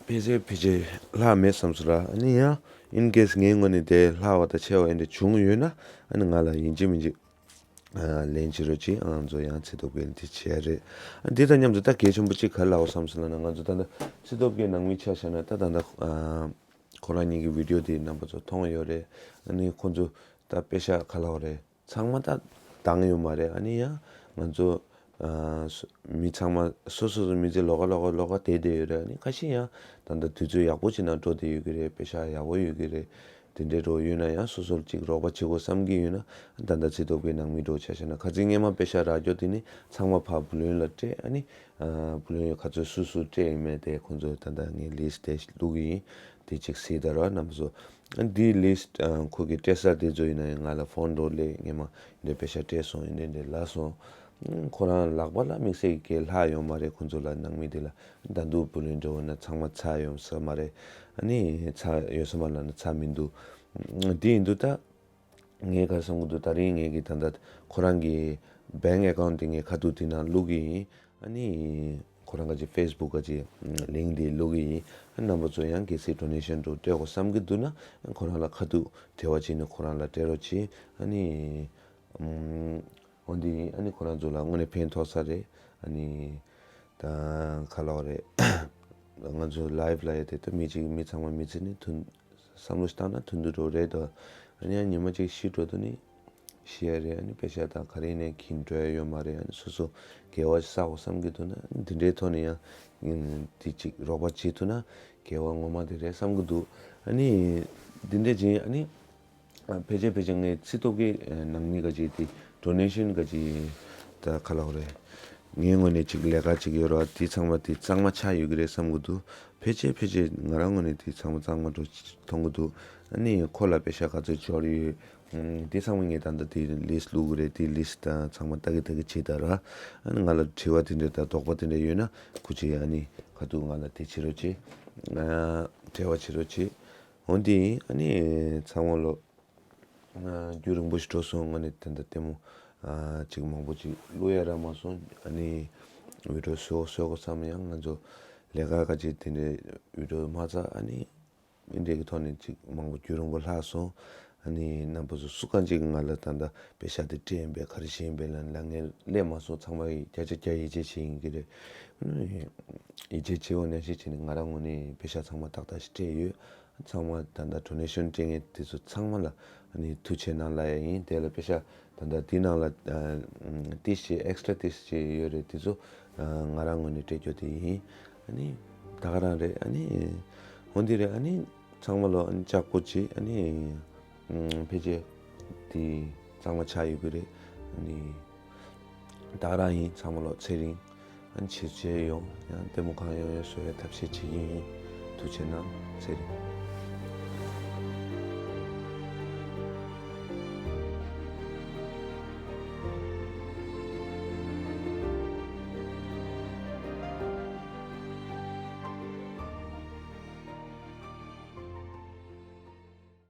ཕལ་ཆེར་ཕལ་ཆེར་ལྷག་མེད་བསམ་སོང་ར། ཨ་ནི་ཡང་ཨིན་ཀེ་སི་ངའི་ངོས་ནས་དེ་ལྷག་པ་དང་ཆེ་བ་ཨེ་འདྲ་བྱུང་ཡོད་ན། ཨ་ནི་ང་ལ་ཡིན་གཅིག་མིན་གཅིག་ཨ་ལན་བྱེད་རོགས་གྱིས། ང་ཚོ་ཡང་ཚེ་སྟོབས་ཀྱིས་འདི་བྱས་རེད། ཨ་འདི་དང་མཉམ་དུ་ད་གལ་ཆེན་པོ་གཅིག་ག་ལབ་དགོས་བསམ་སོང་ལབ་ན། ང་ཚོ་ད་ལྟ་ཚེ་སྟོབས་ཀྱི་ནང་མི་ཆ་བཞག་ན་ད་ད་ལྟ་ཨ་ཁོ་རང་གཉིས་ཀྱི་བི་ཌིའོ་དེ་རྣམ་པ་ཚོ་མཐོང་ཡོད་རེད། ཨ་ནི་ཁོ་ཚོ་ད་པེ་ཤག་ག་ལབ་དགོས་རེད། ཚང་མ་ད་འདང་ཡོད་མ་རེད། ཨ་ནི་ཡང་ང་ཚོ་ཨ་སོ་མི་ཚང་མ་སོ་སོ་སོ་མི་ཚེ་ལོགས་ཀ་ལོགས་ཀ་ལོགས་ཀ་བསྡད་བསྡད་ཡོད་རེད། ཨ་ནི་ཁ་ཤས་ཡང་ད་ལྟ་དུས་ཚོད་ཡག་པོ་ཅིག་ནང་འགྲོ་བསྡད་ཡོད་ཀྱི་རེད། པེ་ཤག་ཡག་པོ་ཡོད་ཀྱི་རེད། དེ་འདྲའི་འགྲོ་ཡོད་ན་ཡང་སོ་སོར་ཅིག་རོགས་པ་བྱེད་དགོས་བསམ་གྱི་ཡོད་ན། ད་ལྟ་ཚེ་སྟོབས་ཀྱི་ནང་མི་འགྲོ་ཆ་བཞག་ན་ཁ་རྩང་སྔོན་མ་པེ་ཤག་རག་རྒྱུ་དེ་ནི་ཚང་མ་ཕར་བུ་ལོན་ལ་སྤྲད། ཨ་ནི་ཨ་བུ་ལོན་ག་ཚོད་སུ་སུ་སྤྲད་ཡོད་མེད་དེ་ཁོང་ཚོ་ད་ལྟ་ངས་ལིསྟ་དེ་བླུགས་ཡིན། དེ་གཅིག་གཟིགས་དང་ར་རྣམ་པ་ཚོ། ཨ་འདིའི་ལིསྟ་ཨ་ཁོ་གི་སྤྲད་ས་དེ་ཚོ་ཡིན་ན་ཡང་ང་ལ་ཕོན་འགྲོ་སླེབས། སྔོན་མ་འདི་འདྲ་པེ་ཤག་སྤྲད་སོང་། ཡིན་འདི་འདྲ་ལབ་སོང་། ཨ་ཁོ་རང་ལག་པ་ལ་དམིགས་བསལ་གྱི་ལྷག་ཡོད་མ་རེད། ཁོང་ཚོ་ལ་ནང་མི་དེ་ལ་ད་དུང་བུ་ལོན་འགྲོ་ན་ཚང་མ་ཚར་ཡོད་ས་མ་རེད། ཨ་ནི་ཚར་ཡོད་ས་མ་ལབ་ན་ཚར་མི་འདུག་ཨ་འདི་ཡིན་དུས་ད་ངས་ག་རེ་བསམ་གྱི་འདུག་ད་རིང་ངས་ཀྱི་ད་ལྟ་ཁོ་རང་གི་བེང་ཨེ་ཀའུནཊ་དེ་ངས་ཁ་ཐུག་དེ་ནང་བླུག་གི་ཡིན། ཨ་ནི་ཁོ་རང་ག་ཅིག་ཕེ་སི་བུག་ག་ཅིག་ལིངཀ་དེ་བླུག་གི་ཡིན། ཨ་རྣམ་པ་ཚོ་ཡང་གལ་སྲིད་ཌོ་ནེ་ཤན་འགྲོ་སྤྲད་དགོས་བསམ་གྱི་འདུག་ན་ཁོ་རང་ལ་ཁ་ཐུག་འབྲེལ་བ་བྱས་ནས་ཁོ་རང་ལ་སྤྲད་རོགས་གྱིས། ཨ་ནི་ཨམ་འོ་འདི་ཡིན། ཨ་ནི་ཁོ་རང་ཚོ་ལ་དངོས་གནས་ཕན་ཐོགས་ས་རེད། ཨ་ནི་ད་ག་ལབ་དགོས་རེད། ང་ཚོ་ལའིབ་ལ་ཡོད་དེ་ད་མི་གཅིག་མི་ཚང་མ་མི་ཚེ་ནི་མཐུན་བསམ་བློ་ཞིག་བཏང་ན་མཐུན་དུ་འགྲོ་རེད་དོ། ཨ་ནི་ཡང་ཉི་མ་གཅིག་ཤི་འགྲོ་དུས་ནི་ཤི་ཡ་རེད། ཨ་ནི་པེ་ཤག་དང་ག་རེ་ནས་གིན་འགྲོ་ཡ་ཡོད་མ་རེད། ཨ་ནི་སོ་སོ་དགེ་བ་ཞིག་བསགས་དགོས་བསམ་གྱི་འདུག་ན་འདི་འདྲའི་ཐོག་ནས་ཡང་དེ་གཅིག་རོགས་པ་བྱེད་ཐུབ་ན་དགེ་བ་ངོ་མ་དེ་རེད་བསམ་གྱི་འདུག་ཨ་ནི་འདི་འདྲ་བྱས། ཨ་ནི་ཕལ་ཆེར་ཕལ་ཆེར་ངས་ཚེ་སྟོབས་ཀྱི་ནང་མི་ག་ཅིག་དེ་ཌོ་ནེ་ཤན་ག་ཅིག་ད་ག་ལབ་དགོས་རེད། ངའི་ངོས་ནས་ཅིག་ལས་ཀ་ཅིག་ཡོད་ར། དེ་ཚང་མ་དེ་གཙང་མ་ཆགས་ཡོད་ཀྱི་རེད་བསམ་གྱི་འདུག་ཕལ་ཆེར་ཕལ་ཆེར་ང་རང་ངོས་ནས་དེ་ཚང་མ་གཙང་མ་འགྲོ་མཐོང་གི་འདུག་ཨ་ནི་ཁོ་ལ་པེ་ཤག་ག་ཚོད་འབྱོར་ཡོད། ཨམ་དེ་ཚང་མ་ངས་ད་ལྟ་དེ་ལིསྟ་བླུག་གི་རེད། དེ་ལིསྟ་དང་ཚང་མ་ལྟ་གི་ལྟ་གི་བྱེད་ད་ར། ཨ་ནི་ང་ལ་དྲི་བ་དེ་འདྲ་དང་དོགས་པ་དེ་འདྲ་ཡོད་ན་སྐུ་མཁྱེན་ཨ་ནི་ཁ་ཐུག་ང་ལ་དེ་བྱེད་རོགས་གྱིས། ཨ་འབྲེལ་བ་བྱེད་རོགས་གྱིས། འོ་འདི་ཡིན། ཨ་ནི་ཚང་མ་ལོ། ཨ་རྒྱུན་རིང་པོ་ཞིག་འགྲོ་སོང་། ང་ནི་ད་ལྟ་ལྟད་མོ་ཨ་ཅིག་མང་པོ་ཅིག་བླུག་ཡ་རག་མ་སོང་། ཨ་ནི་བི་ཌིའོ་བཟོ་བཟོ་དགོས་བསམ་ཡང་ང་ཚོ་ལས་ཀ་ག་ཅིག་དེ་འདྲའི་བི་ཌིའོ་མ་རྩ། ཨ་ནི་འདི་འདྲའི་གི་ཐོག་ནས་ཅིག་མང་པོ་རྒྱུན་རིང་པོ་ལྷག་སོང་། ཨ་ནི་རྣམ་པ་ཚོ་སུ་གང་ཅིག་གིས་ང་ལ་ད་ལྟ་པེ་ཤག་དེ་སྤྲད་ཡིན་པས་ག་རེ་བྱས་ཡིན་པས་ལབ་ལབ་ངས་སླེབས་མ་སོང་། ཚང་མ་ཡིས་བརྒྱ་ཆ་བརྒྱ་ཡིད་ཆེས་བྱེད་ཡིན་གྱི་རེད། ཨ་ནི་ཡིད་ཆེས་བྱེད་འོ་ནང་བཞིན་བྱས་ནས་ང་རང་ངོས་ནས་པེ་ཤག་ཚང་མ་ཏག་ཏག་ཞིག་སྤྲད་ཡོད། ཚང་མ་ད་ལྟ་ཌོ་ནེ་ཤན་སྤྲད་མཁན་དེ་ཚོ་ཚང་མ་ལ་ཨ་ནི་ཐུགས་རྗེ་གནང་ལབ་ཡ་ཡིན། དེ་ལ་པེ་ཤག་ད་ལྟ་དེའི་ནང་ལ་ཨ་ཏོག་ཙམ་ཨེག་སི་ཊ་ར་ཏོག་ཙམ་ཡོད་རེད། དེ་ཚོ་ཨ་ང་རང་ངོས་ནས་སྤྲད་རྒྱུ་དེ་ཡིན། ཨ་ནི་ད་ག་རང་རེད། ཨ་ནི་འོ་འདི་རེད། ཨ་ནི་ཚང་མ་ལོ་ཨ་ནི་ལྕགས་པོ་བྱེད། ཨ་ནི་ཨ་ཕལ་ཆེར་དེ་གཙང་མ་ཆགས་ཡོད་ཀྱི་རེད། ཨ་ནི་ད་ག་རང་ཡིན། ཚང་མ་ལོ་ཚེ་རིང་། ཨ་ནི་ཕྱིར་མཇལ་ཡོང་། ཡང་ལྟད་མོ་གང་ཡོང་ཡོང་བཟོ་བའི་ཐབས་ཤེས་བྱེད་ཀྱི་ཡིན། ཐུགས་རྗེ་གནང་། ཚེ་རིང་།